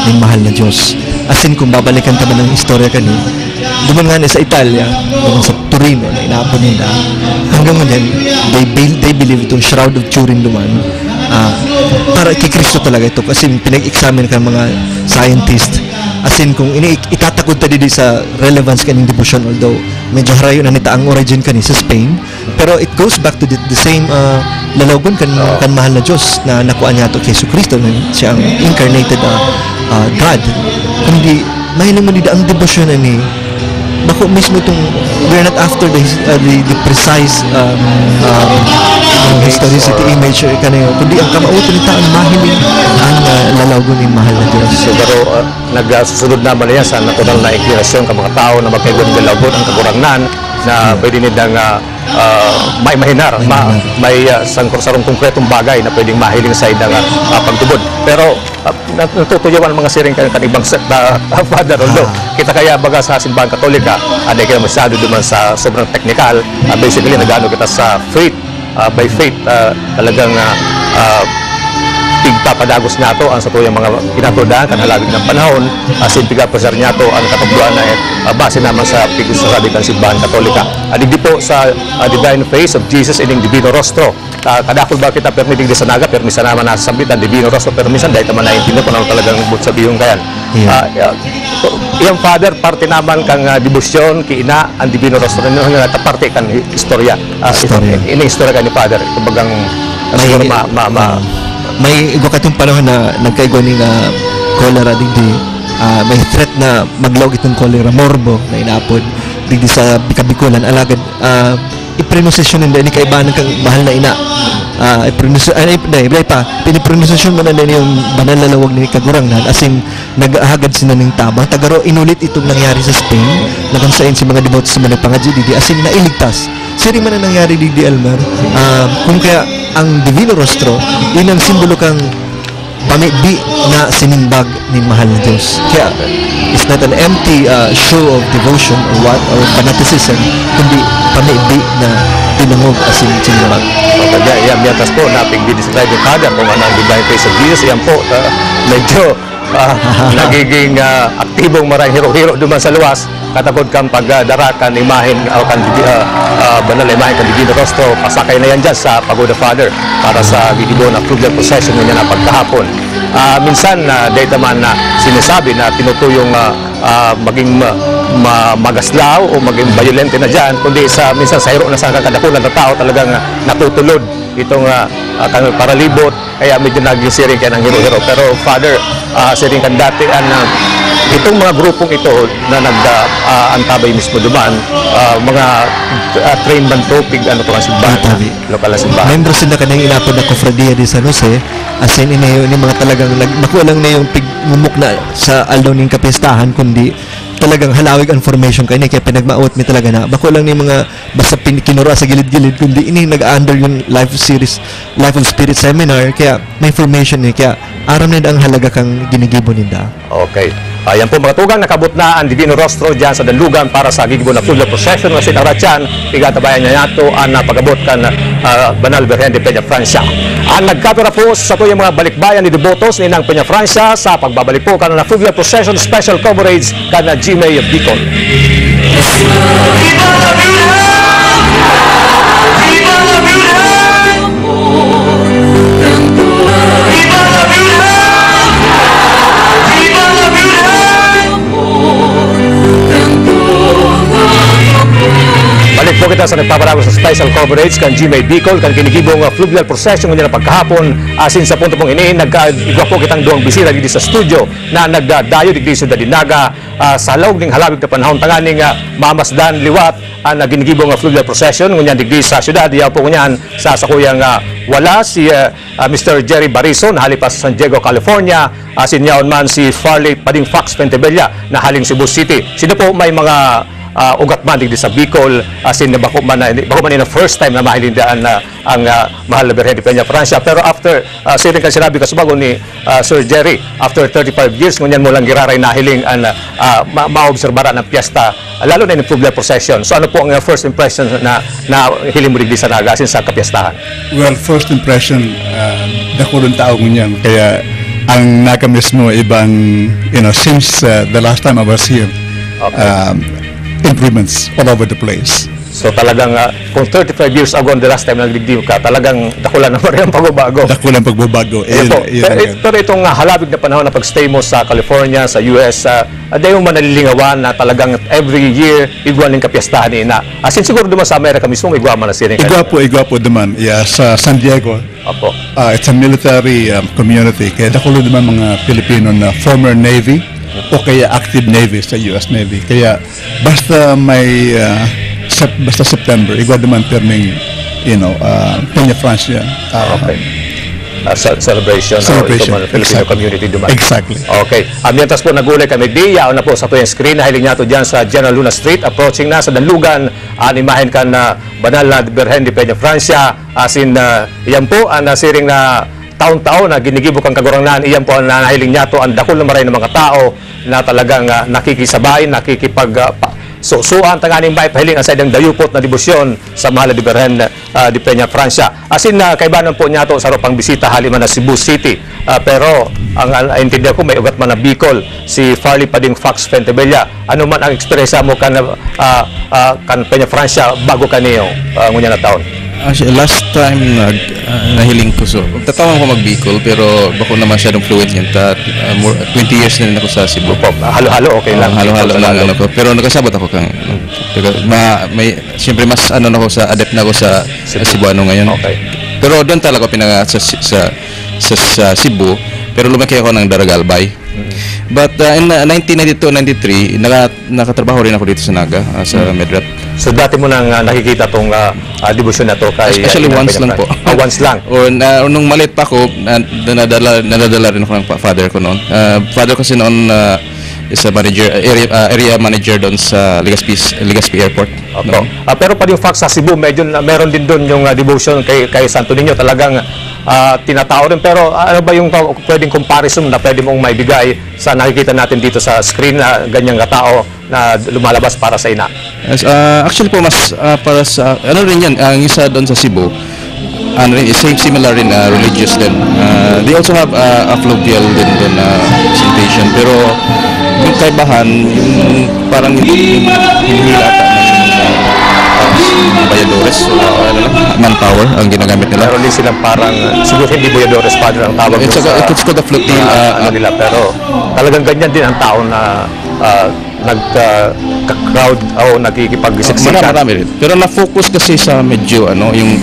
nin mahal na Diyos. Asin kung babalikan ta man ang istorya kani, duman nga ni sa Italia, duman sa Torino na inaapod ninda, hanggang ngunyan, they, be-, they believe itong Shroud of Turin duman, ah, para kay Cristo talaga ito. Kasi pinag-examine kan mga scientist. As in, kung ini-, itatakod ta didi sa relevance kaning debosyon, although medyo harayo na nita ang origin kani sa Spain, pero it goes back to the, the same, ah, lalawagon kan, Oo. kan mahal na Diyos na nakuha niya to kay Jesucristo, na siya ang incarnated, ah, ah, God. Kundi, mahiling mo nida ang debosyon ani, bako mismo itong, we're not after the his-, ah, the, the precise, ah, ah, historicity, image, or kanayo, kundi ang kamawotan nita ang mahiling ang, ah, lalawagon nin mahal na Diyos. So, pero, ah, nagsusunod naman na yan sa natural na inklinasyon kan mga tao na magkaigwa nin lalawagon, ang Kagurangnan na Hmm. pwede nindang, ah, ah, maimahinar, ma-, Maimahinar. may, ah, sangko-, sarong konkretong bagay na pwedeng mahiling sa indang, ah, ah, pagtubod. Pero, ah, nat-, natutuyawan ang mga siring kan, kan ibang sekta, ah, Father, although Ah. kita kaya baga sa Simbahang Katolika, ah, di kaya masyado duman sa sobrang teknikal, ah, basically, nag-ano kita sa faith, ah, by faith, ah, talagang, ah, ah, Igpapadagos niyato ang satuyang mga kinatudan kan halawig na panahon, asin pig-apresyar niyato an katukdoan na, ah, base naman sa pigsasabi kan Simbahan Katolika. Ah, digdi po sa, ah, Divine Face of Jesus ining Divino Rostro. Ah, kadakul ba kita permi digdi sa Naga, permi sa naman nasasambit ang Divino Rostro, pero minsan dai ta man naintindihan kung ano talagang buot sabihon kayan. Yeah. Ah, ah, iyang Father, parte naman kan, ah, debosyon ki Ina, ang Divino Rostro, ano, ano, parte kan hi-, istorya. Ah, Istorya. Ini istorya ka ni Father, kumbagang, ah, May, siguro ma-, ma-, ma- ah, may igwa katong panahon na nagkaigwa ning, ah, cholera digdi. Ah, may threat na maglaog itong cholera, morbo na inaapod digdi sa Bika-Bicolan. Alagad, ah, iprenosesyon ninda ini kaibahan kan mahal na ina. Ah, iprenos-, ay, ay, ay, ay pa, piniprenosesyon man na yung banal na lawag ni Kagurangnan, asin naghahagad sinda ning tabang. Tagaro, inulit itong nangyari sa Spain, na kung saan si mga deboto sa mga nagpangadyi digdi, asin nailigtas. Siring man ang nangyari digdi, Elmer. Ah, kung kaya ang Divino Rostro, yun ang simbolo kang pamibi na sinimbag nin mahal na Diyos. Kaya, it's not an empty, ah, show of devotion or what, or fanaticism, kundi pamibi na dinangog asin sinimbag. Kapag yan, yan, mientras po, napigdi-describe ni Father kung ano ang Divine Face of Jesus, yan po, ah, medyo, ah, nagiging, ah, aktibong maray hiro-hiro duman sa luwas, katagod kan pagdara kan imahen o kan, ah, ah, banal na imahen kan Divino Rostro, pasakay na yan dyan sa Pagoda, Father, para sa gigibo na fluvial procession ngunyan na pagkahapon. Ah, minsan, ah, dai ta man na sinasabi na tinutuyong, ah, ah, maging ma-, ma-, magaslaw o maging bayolente na dyan, kundi sa, minsan sa hiro na sa kadakulan na tao talagang, ah, natutulod itong, ah, ah, kan paralibot, kaya medyo naging siring ka ng hiro-hiro. Pero, Father, ah, siring kan dati, ah, na itong mga grupong ito na nag, ah, ah, antabay mismo duman, ah, mga, ah, trained man to, pig-, ano to, ang simbahan, Ah, tabi. Lokal na simbahan. Membro sinda kaning inapod na Cofradia de San Jose, as in, ini, ini mga talagang nag-, bako lang na yung pigmumukna sa aldaw ning kapistahan, kundi talagang halawig ang formation kaini, kaya pinagmaot mi talaga na bako lang ni mga basta pin-, kinurua sa gilid-gilid, kundi ini nag-under yung Life Series, Life of Spirit Seminar, kaya may formation ni, kaya aram ninda ang halaga kang ginigibo ninda. Okay. Ayan po, mga tugang, nakabot na ang Divino Rostro diyan sa Danlugan para sa gigibo na fluvial procession na sinarachan. Igatabayan niya nato ang, ah, pag-abot kan, ah, Banal Birhen de Peña Francia. Ang nagkapira po sa tuyang mga balikbayan ni Debotos ni Nang Peña Francia sa pagbabalik po kan na fluvial procession special coverage kan na G M A Bicol. Balik po kita sa nagpapadagos sa special coverage kan G M A Bicol, kan ginigibong, ah, fluvial procession ngunyan na pagkahapon. Asin sa punto pong ini, nagkaigwa po kitang duwang bisita digdi sa studio na nagdadayo digdi sa Syudad nin Naga, ah, sa laog ning halawig na panahon tanganing, ah, mamasdan liwat ang, ah, ginigibong, ah, fluvial procession ngunyan digdi sa syudad. Yaon po ngunyan sa sakuyang, ah, wala si, ah, ah, Mister Jerry Bariso na hali pa sa San Diego, California, asin yaon man si Farley Pading Fox Pentebella na haling Cebu City. Sino po may mga, ah, ugat man digdi sa Bicol, asin bako man na, bako man na first time na mahiling daan na ang, ah, mahal na Birhen de Peña Francia. Pero after, ah, siring kan sinabi kasubago ni, ah, Sir Jerry, after thirty-five years, ngunyan mo lang giraray nahiling an, ah, ma-, maobserbaran ang piyesta, lalo na yung fluvial procession. So ano po ang, ah, first impression na, na hiling mo digdi sa Naga asin sa kapiestahan? Well, first impression, ah, dakulon tao ngunyan. Kaya ang Naga mismo, ibang, you know, since, ah, the last time I was here, Okay. um, improvements all over the place. So talagang, ah, kung thirty-five years ago ang the last time na nagdigdi ka, talagang dakulan na maray ang pagbabago. Dakulang pagbabago. Ayun Ayun, po. ayun Pero, ang it-, pero itong, ah, halawig na panahon na pag-stay mo sa California, sa U S, ah, ah, dai mo man nalilingawan na talagang every year, igwa ning kapiestahan ni Ina. As in, siguro duman sa Amerika mismo, igwa man na siring Igwa kayo. po, igwa po duman. Yeah, sa San Diego, Opo. ah, it's a military, um, community. Kaya dakulo duman mga Pilipino na former Navy o kaya active Navy sa U S Navy. Kaya basta may, ah, Sep-, basta September, igwa duman pirming, you know, ah, Peña Francia, ah, Okay. Ah, sa celebration, ah, Celebration, itong mga Filipino exactly. community duman. Exactly. Okay. Ah, mientras po nagulay kami, di, yaon na po sa tuyang screen, nahiling niyato dyan sa General Luna Street, approaching na sa Danlugan, an imahen kan, ah, banal na Birhen de Peña Francia, asin, ah, yan po, ang nasiring na taon-taon na ginigibo kan Kagurangnan, iyan po ang nahiling niyato, ang dakul na maray na mga tao na talagang, ah, nakikisabay, nakikipag, ah, pa-, So, suan tanganing maipahiling ang saindang dayupot na debosyon sa Mahal na Birhen, ah, de Peña Francia. Asin, ah, kaiba naman po niya to sa ropang bisita hali man na Cebu City. Ah, pero ang, ang intindihan ko, may ugat man na Bicol, si Farley Pading Fox Fentebella. Ano man ang eksperyensya mo kan, ah, ah, kan Peña Francia bago kaniyo, ah, ngunyan na taon? Actually, last time nag, ah, nahiling ko, so, tatawan ko mag-Bicol, pero bako na masyadong fluent yan. Ta, ah, more, twenty years na rin ako sa Cebu. Opo, halo-halo, okay Ah, lang. Halo-halo Bicol sa lang, Tagalog. Ano ko. Pero nakasabot ako kang, taga, ma, may, siyempre, mas ano na ako sa, adept na ako sa, sa Cebuano ngayon. Okay. Pero doon talaga pinanganak sa, sa, sa, sa Cebu, pero lumaki ako ng Daragalbay. Mm. But, uh, in, uh, nineteen ninety-two ninety-three, naka-, nakatrabaho rin ako dito sa Naga, uh, sa Mm. Medrap. So, dati mo nang, uh, nakikita tong, uh, uh, debosyon na to kay, Actually, uh, Inang once lang Peña po. Fran-, ah, once lang. O, na, nung maliit pa ako, na, nadala, nadala rin ako ng pa-, father ko noon. Uh, father ko kasi noon, uh, is a manager, uh, area, uh, area manager doon sa Legazpi, Legazpi Airport. Opo. Noon. Ah, pero pa yung fact sa Cebu, medyo na, meron din doon yung, ah, devotion kay, kay Santo Niño. Talagang, ah, tinatao rin. Pero, ah, ano ba yung pa-, pwedeng comparison na pwede mong maibigay sa nakikita natin dito sa screen na ganyang katao na lumalabas para sa ina? Yes, ah, actually po, mas, ah, para sa, ano rin yan, ang isa doon sa Cebu, ano rin, same, similar rin, ah, religious din. Ah, they also have, ah, a fluvial din, din na presentation. Pero yung kaibahan, yung parang yung, yung hinihila ata ng, ah, bayadores, ah, ano lang, manpower ang ginagamit nila. Meron din silang parang, siguro hindi bayadores, Father, ang tawag It's dun a, sa it's called a flotilla, mga, ah, ano ah, nila, pero talagang ganyan din ang tao na, ah, nag, ah, ka-crowd o nakikipagsiksikan. Marami, marami rin. Pero na-focus kasi sa medyo, ano, yung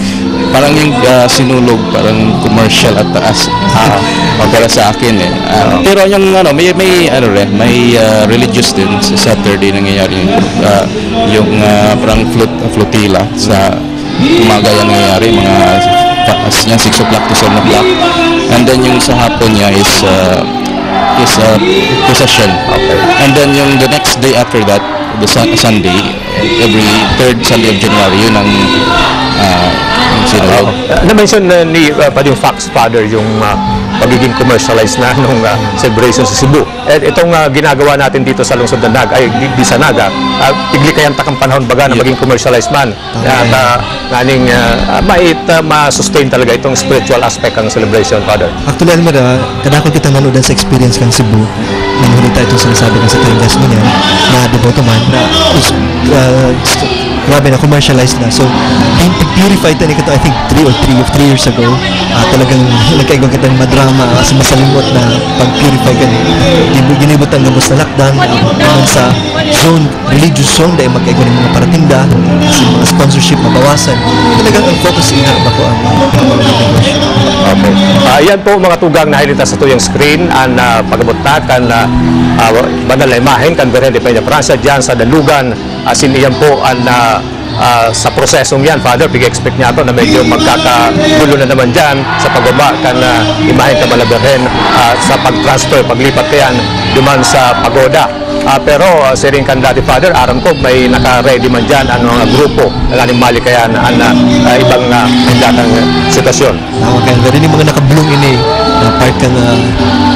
parang yung, ah, Sinulog, parang commercial at taas. Ah, okay. Para sa akin, eh. Ah, Oo. Pero yung, ano, may, may, ano rin, may, ah, religious din. Sa Saturday nangyayari yung, ah, yung, ah, parang flot-, flotilla sa umaga yan nangyayari, mga pa-, as niya, six o'clock to seven o'clock. And then yung sa hapon niya is, ah, is a procession. Okay. And then yung the next day after that, the Sun-, Sunday, every third Sunday of January, yun ang, ah, yung Sinulog. Ah, na-mention na ni, ah, Padre Fox, Father, yung, ah, pagiging commercialized na nung, ah, celebration sa Cebu. Eh, itong, ah, ginagawa natin dito sa lungsod ng Naga, ay, di, di sa Naga, ah, tiglikayan ta kan panahon baga na Yeah. maging commercialized man. Tama. At, ah, nganing, ah, ah, mait-, ah, ma-sustain talaga itong spiritual aspect ng celebration, Father. Actually, Almar, ah, kadakol kitang nanodan sa experience kan Cebu. Nang huli tayo itong sinasabi ng sa Triangas mo niyan, na deboto man, na us-, ah, grabe na, commercialized na. So, pin-, purify tayo nito, I think, three or three, three years ago. Ah, talagang nagkaigwa kitang madrama, ah, sa masalimot na pag-purify ka. Gini-, ginibot ang gabos na lakdan, ah, naman sa zone, religious zone, dahil magkaigwa ng mga paratinda, kasi mga sponsorship mabawasan. Talagang ang focus ina ba ko ang mga negosyo. Okay. Ah, yan po, mga tugang, nahiling ta sa tuyang screen an, ah, pag-abot na kan, ah, ah, banal na imahen kan Birhen de Peña Francia diyan sa Dalugan. Asin iyan po an, ah, ah, sa prosesong yan, Father, pig-expect niya to na medyo magkakagulo na naman dyan sa pagbaba kan, ah, imahen kan Mahal na Birhen, ah, sa pag-transfer, paglipat kayan duman sa pagoda. Ah, pero, ah, siring kan dati, Father, aram ko may naka-ready man dyan, ano, ah, grupo, ang animali kaya na, na, ah, ibang, ah, datang sitwasyon. Tama kayo. Pero yung mga nakablong ini, na part ka nga,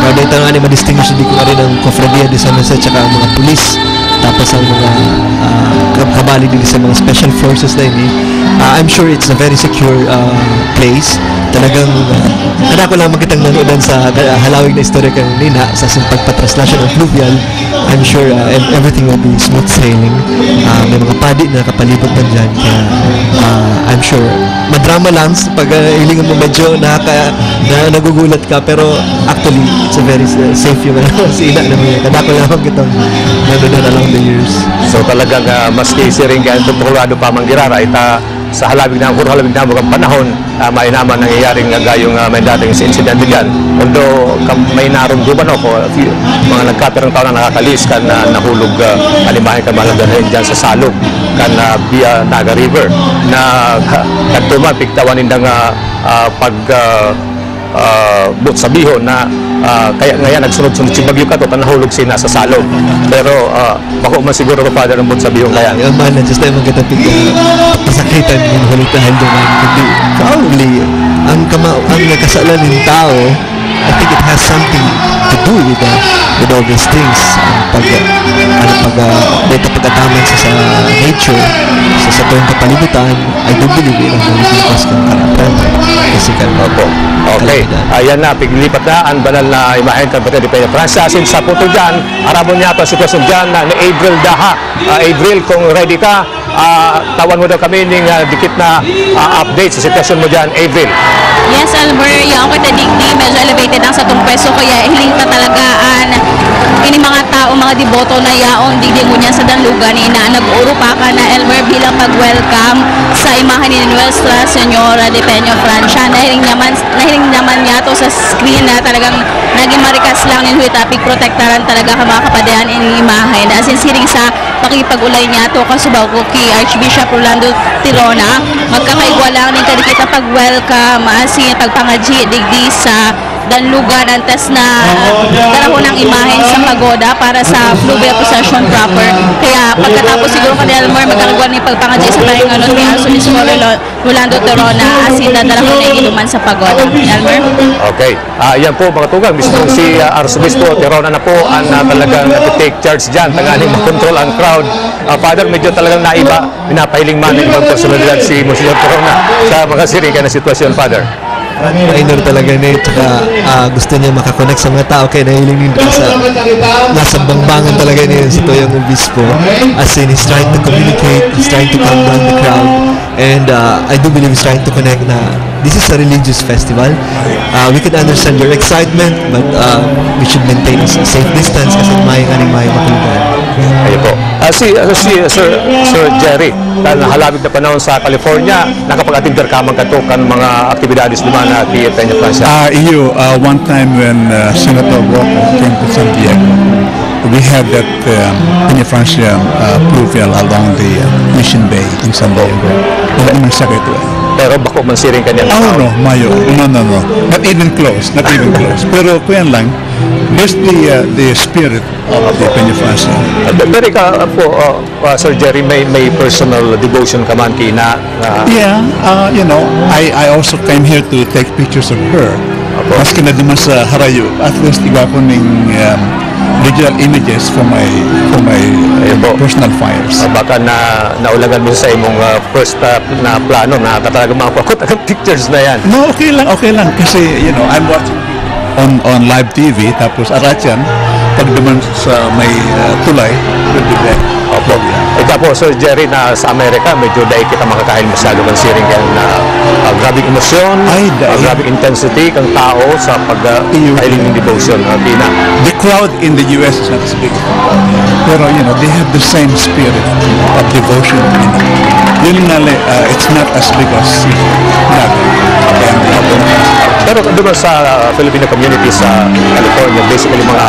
pwede ito nga ni madistinguish, hindi ko nga rin ang Cofradia de San Jose tsaka ang mga pulis. Tapos ang mga, ah, kab-, kabali din sa mga special forces na ini. Ah, I'm sure it's a very secure, ah, place. Talagang, ah, kada ko lang makitang nanodan sa, ah, halawig na istorya kanina, sa simpag patraslasyon ng fluvial, I'm sure, ah, ev-, everything will be smooth sailing. Ah, may mga padi na nakapalibot man dyan. Kaya, ah, I'm sure, madrama lang s-, pag, ah, hilingan mo medyo nakaka-, na, nagugulat ka, pero actually, it's a very s-, safe yung, ano, si ina naman yan. Kadakol lang kitang nanonood along the years. So, talagang, ah, maski siring kaya kontrolado pa man giraray, ta, sa halawig na, puro halawig na mga panahon, ah, may naman nangyayaring, ah, gayong, ah, may dating sa insidente dyan. Although, kam-, may narumduman ako, a few, mga nagkapirang taon na nakakalis kan, ah, nahulog, ah, an imahen kan Mahal na Birhen dyan sa salog kan, ah, via Naga River, na, ha, kadto man, pigtawan nindang, ah, ah, pag, ah, ah, boot sabihon na, ah, kaya ngayon nagsunod-sunod si bagyo kato, ta nahulog sina sa salog. Pero, ah, bako man siguro, Father, ang boot sabihon kaya. Yan man, just tayo magkatapig, ah, pasakitan yung huli dahil doon, hindi, probably, ang kama-, ang nagkasalan ng tao, I think it has something to do with, uh, with all these things. Ang pag, ano, pag, uh, dito pag-ataman sa, sa nature, sa, sa buong kapalibutan, I do believe it ang magiging cause kan karatan. Kasi kan Opo. Okay. Kalamidad. Ayan na, piglipat na ang banal na imahen kan Batyan de Peñafrancia. Asin sa punto dyan, aramon niya pa ang sitwasyon dyan na ni Avril Daha. Ah, Avril, kung ready ka, ah, tawan mo daw kami ning, ah, dikit na, ah, update sa sitwasyon mo dyan, Avril. Yes, Elmer, yaon kita digdi, medyo elevated ang satong pwesto, kaya hiling ta talaga an ini mga tao, mga deboto na yaon digdi ngunyan sa Danlugan, ina, nag-uurupakan na, Elmer, bilang pag-welcome sa imahen ni Nuestra Señora de Peñafrancia. Nahiling naman, nahiling naman niya to sa screen na talagang naging marikas lang nin huwit, ah, pigprotektaran talaga ka mga kapadian ini imahen. Asin siring sa pakipag-olay niyato kasubago ki Archbishop Rolando Tirona, magkakaigwa lang nin kadikit na pag-welcome asin pagpangadyi digdi sa Danlugan antes na darahon ang imahen sa pagoda para sa fluvial procession proper. Kaya pagkatapos siguro, Father Elmer, magkakaigwa nin pagpangadyi sa tainganon ni Arsobispo Rolo-, Rolando Tirona asin dadarahon na inuman sa pagoda. Elmer? Okay. Ah, yan po, mga tugang, mismo si, ah, Arsobispo Tirona na po ang, ah, talagang nag-take charge dyan, tanganing makontrol ang crowd. Ah, Father, medyo talagang naiba, pinapahiling man ng ibang personalidad si Monsignor Tirona sa mga siring kaya na sitwasyon, Father. Minor talaga ni, tsaka, ah, gusto niya makakonect sa mga tao, kaya nahiling niya sa, nasa bangbangan talaga niya sa tuyang obispo. As in, he's trying to communicate, he's trying to calm down the crowd. And, uh, I do believe he's trying to connect na this is a religious festival. Uh, we can understand your excitement, but, uh, we should maintain a s-, safe distance kasi may nga ning may makulugan. Ayun po. Ah, si, ah, si, ah, Sir, Sir Jerry, kan halawig na panahon sa California, nakapag-attend ka man kato kan mga aktibidades duman na ki Peñafrancia? Ah, iyo, ah, one time when, ah, Senator Roco came to San Diego, we had that, um, Peñafrancia, uh, fluvial along the, uh, Mission Bay in San Diego. Wala naman siya kayo eh. Pero bako man siring kanya. Oh, no, mayo. No, no, no. Not even close. Not even close. Pero kuyan lang, there's the, uh, the spirit of the Peñafrancia. Uh, pero ikaw, uh, po, uh, uh, Sir Jerry, may, may personal devotion ka man kina, uh, Yeah, uh, you know, I, I also came here to take pictures of her. Apo. Maski na duman sa harayo, at least igwa ko ning, um, digital images for my, for my, Ayun po. personal files. Ah, baka na, naulagan mo sa imong, ah, first, ah, na plano na talaga makakuha ko ng pictures na yan. No, okay lang, okay lang. Kasi, you know, I'm watching on, on live T V, tapos aratyan, pag duman sa may, ah, tulay, will be there. Opo. Ika po, Sir Jerry, na sa Amerika, medyo dai kita makakain masyado kan siring kan, ah, ah, grabing emosyon, Ay, dai. ah, grabing intensity kan tao sa pag, ah, Iyo. kahiling ng devotion, ah, Pina. The crowd in the U S is not as big as the crowd here. Pero, you know, they have the same spirit of devotion. Yun nga, li-, ah, it's not as big as Naga. Pero doon sa, ah, Filipino community sa California, basically mga,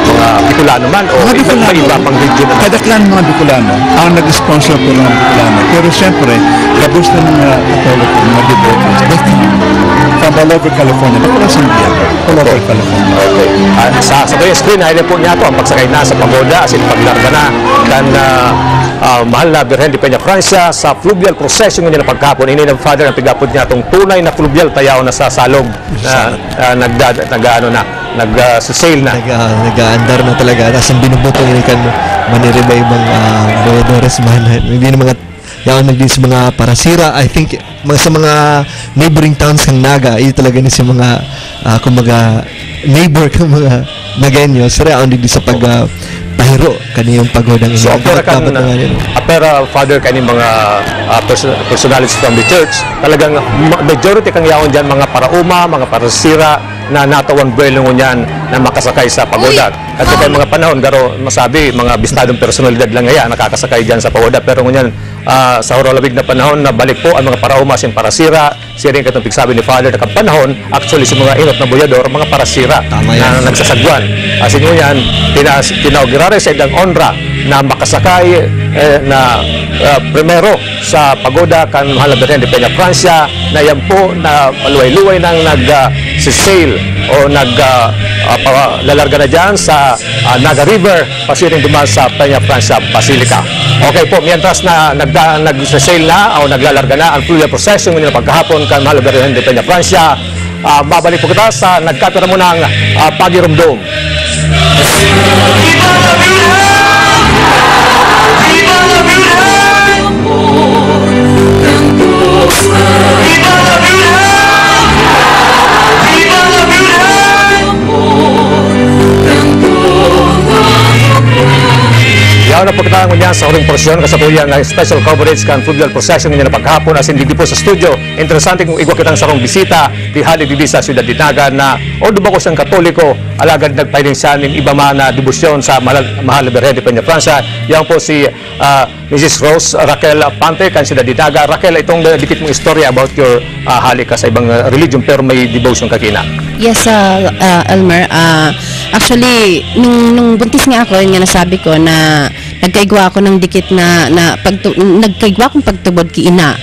mga Bicolano man o Mga iba, Bicolano. iba pang region naman. Kadaklan mga Bicolano ang nag-sponsor po ng mga Bicolano. Pero siyempre, gabos na mga Katoliko, mga devotees, but from all over California, baka lang San Diego, all over California. Okay. Ah, sa, sa tuyang screen, nahiling po niyato ang pagsakay na sa pagoda, asin paglarga na kan, ah, ah, mahal na Birhen de Peñafrancia sa fluvial procession ngunyan na pagkahapon. Ini na, Father, ang pig-apod niyatong tunay na fluvial tayaw na sa salog na, Sa ah, nagda-, nag-aano na, nag, ah, sa sail na. Nag, ah, nag-aandar na talaga. Tas ang binubuto ini kan maniriba ibang, ah, boyadores man. Hindi na mga, yaon na din sa mga parasira. I think, mga, sa mga neighboring towns kan Naga, iyo talaga ni sa mga, ah, kumbaga, neighbor kan mga Nagueño. Sira, ang digdi sa pag, ah, pahiro, kaniyang pagodang So, ini. apera kan, Dapat, dapat na nga yun. apera, Father, kani mga, ah, perso-, personalities from the church, talagang ma-, majority kan yaon dyan, mga paraoma, mga parasira, na natawan buwelo ngunyan na makasakay sa pagoda. Uy! At sa mga panahon, garo masabi, mga bistadong personalidad lang ngaya nakakasakay dyan sa pagoda. Pero ngunyan, ah, sa huralawig na panahon, nabalik po ang mga paraoma asin parasira. Siring katong pigsabi ni Father, na kan panahon, actually, si mga inot na boyador, mga parasira Tama na yan. nagsasagwan. Asin ngunyan, pina-, pinaugiraray sa idang onra na makasakay, eh, na, ah, primero sa pagoda kan Mahal na Birhen de Peñafrancia, na yan po na paluway-luway nang nag, ah, si-sail o nag, ah, ah, pa-, lalarga na dyan sa, ah, Naga River, pasiring duman sa Peñafrancia Basilica. Okay po, mientras na nagda-, nag-sail na o naglalarga na ang fluvial procession ngunyan na pagkahapon kan Mahal na Birhen de Peñafrancia, Ah, babalik po kita sa nagkapira mo ng, ah, pagirumdom. Yaon na po kita ngunyan sa huling porsyon, kasatuyang, ah, special coverage kan Fluvial Procession ngunyan na paghapon, asin digdi po sa studio, interesante kung igwa kitang sarong bisita, di hali digdi sa Ciudad de Naga na, although bako siyang Katoliko, alagad nagpahiling siya nin iba man na debosyon sa mahal, mahal na Birhen de Peñafrancia. Yan po si, ah, Misis Rose Raquel Pante, kan Ciudad de Naga. Raquel, itong, ah, dikit mong istorya about your, ah, hali ka sa ibang, ah, religion pero may devotion ka kina. Yes, ah, ah, Elmer. Ah, actually, nung, nung buntis nga ako, yun nga nasabi ko na nagkaigwa ako ng dikit na, na pagtu-, nagkaigwa akong pagtubod ki ina.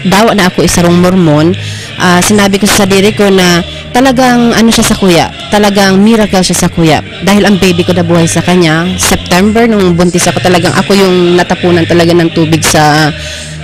Dawa na ako isarong Mormon. Ah, sinabi ko sa sadiri ko na talagang ano siya sa kuya, talagang miracle siya sa kuya. Dahil ang baby ko nabuhay sa kanya, September, nung buntis ako, talagang ako yung natapunan talaga ng tubig sa,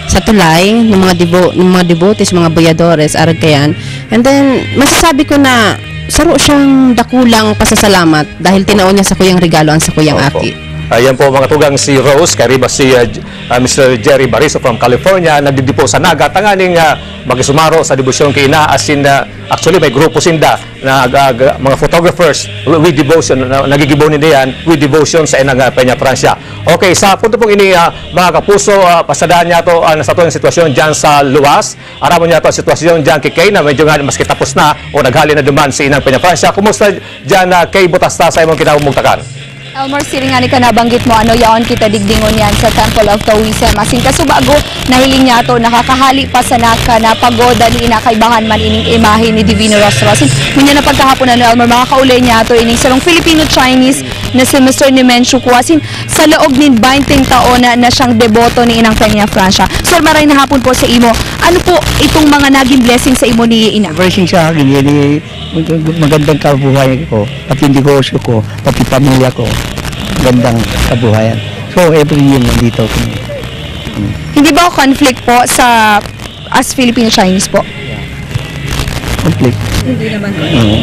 sa tulay, ng mga debo-, ng mga devotees, mga buyadores, arag kayan. And then, masasabi ko na saro siyang dakulang pasasalamat dahil tinao niya sa kuyang regalo ang sa kuyang Opo. aki. Ayan po, mga tugang, si Rose, kariba si, ah, J-, ah, Mister Jerry Bariso from California, nagdidipo sa Naga, tanganing, ah, makisumaro sa debosyon kay ina, as in, ah, actually, may grupo sinda na, ah, mga photographers with devotion, na nagigibo ninda yan with devotion sa inang, ah, Peñafrancia. Okay, sa punto pong ini, ah, mga kapuso, ah, pasadahan niya to, ah, nasa to ang sitwasyon dyan sa luwas. Aramon niya to ang sitwasyon dyan kay Kay na medyo nga maski tapos na o naghali na duman si inang Peñafrancia. Kumusta dyan, ah, Kay Butasta, sa imong kinamumugtakan? Elmer, siring nga ni ka nabanggit mo, ano, yaon kita digdi ngunyan sa Temple of Taoism. Asin kasubago, nahiling niya to, nakakahali pa sana kan pagoda ni ina, kaibahan man ining imahe ni Divino Rostro. Asin, ngunyan na pagkahapon, ano, Elmer, makakaulay niya to ining sarong Filipino-Chinese na si Mister Nemencio Ku. Asin, sa laog nin bainteng taon na, na siyang deboto ni Inang Peñafrancia. Sir, maray na hapon po sa imo. Ano po itong mga naging blessing sa imo ni Ina? Blessing sa akin, yan eh, mag-, magandang kabuhay ko, pati negosyo ko, pati pamilya ko. Magandang kabuhayan. So, every year nandito ako. Hmm. Hindi ba conflict po sa, as Filipino-Chinese po? Conflict. Hindi naman po. Oo.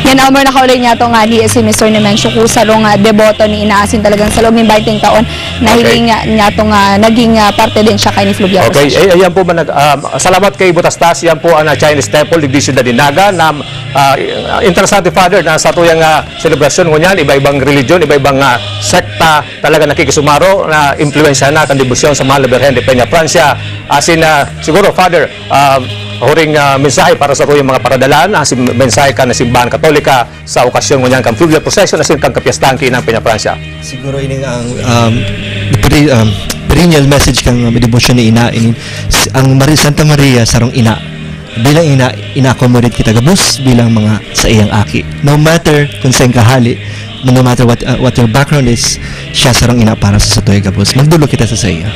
Yan, Elmer, nakaulay niya to nga ni si Mister Nemencio Ku, sarong, ah, deboto ni Ina, asin talagang sa loob ng bainteng taon, nahiling Okay. niya, niya to nga naging, ah, parte din siya kay ni Fluvial Okay, Procession. eh, ayan po, manag-, um, salamat kay Butastas. Yan po ang, ah, Chinese Temple, digdi Ciudad de Naga, na, ah, interesante, Father, na sa tuyang, ah, selebrasyon ngunyan, iba-ibang religion, iba-ibang, ah, sekta, talaga nakikisumaro na impluwensya na kan debosyon sa Mahal na Birhen de Peñafrancia. Asin, ah, siguro, Father, ah, huring, ah, mensahe para sa tuyang mga paradalan, asin mensahe kan Simbahan Katolika sa okasyon ngunyan kan Fluvial Procession, asin kan kapiyestahan ki Inang Peñafrancia. Siguro ining ang, um, peri-, um, perennial message kan debosyon ni Ina, ini, s-, ang Mari-, Santa Maria, sarong ina. Bilang ina, ina-accommodate kita gabos bilang mga saiyang aki. No matter kung saan ka hali, no matter what, uh, what your background is, siya sarong ina para sa satoy gabos. Magdulog kita sa saiya.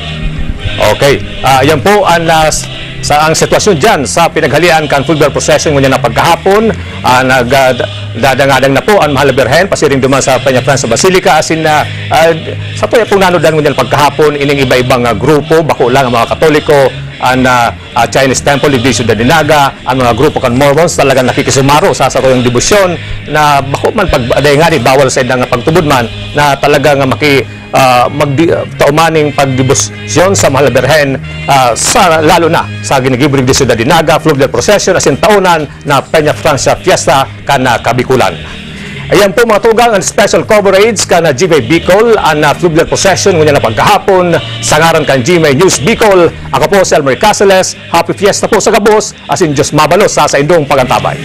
Okay. Ah, yan po ang, ah, s-, sa, ang sitwasyon dyan sa pinaghalian kan Fluvial Procession ngunyan na pagkahapon. Ah, nag, ah, da-, dadangadang na po ang Mahal na Birhen, pasiring duman sa Peñafrancia Basilica, asin na, ah, sa tuya pong nanodan ngunyan pagkahapon, ining iba-ibang, ah, grupo, bako lang ang mga Katoliko, ang, ah, ah, Chinese Temple, Iglesia de Naga, ang mga grupo kan Mormons, talagang nakikisumaro sa satuyang debosyon na bako man pag, dahil nga di, bawal sa indang pagtubod man, na talagang maki-, ah, magdi-, ah, taumaning pagdebosyon sa Mahal na Birhen, ah, sa, lalo na sa ginigibo digdi Ciudad de Naga, Fluvial Procession, asin taonan na Peñafrancia Fiesta kan, ah, Kabikulan. Ayan po, mga tugang, ang special coverage kan, ah, G M A Bicol, ang, ah, Fluvial Procession, ngunyan na pagkahapon, sa ngaran kan G M A News Bicol, ako po si Elmer Caceres, Happy Fiesta po sa gabos, asin Diyos mabalos sa saindong pagantabay.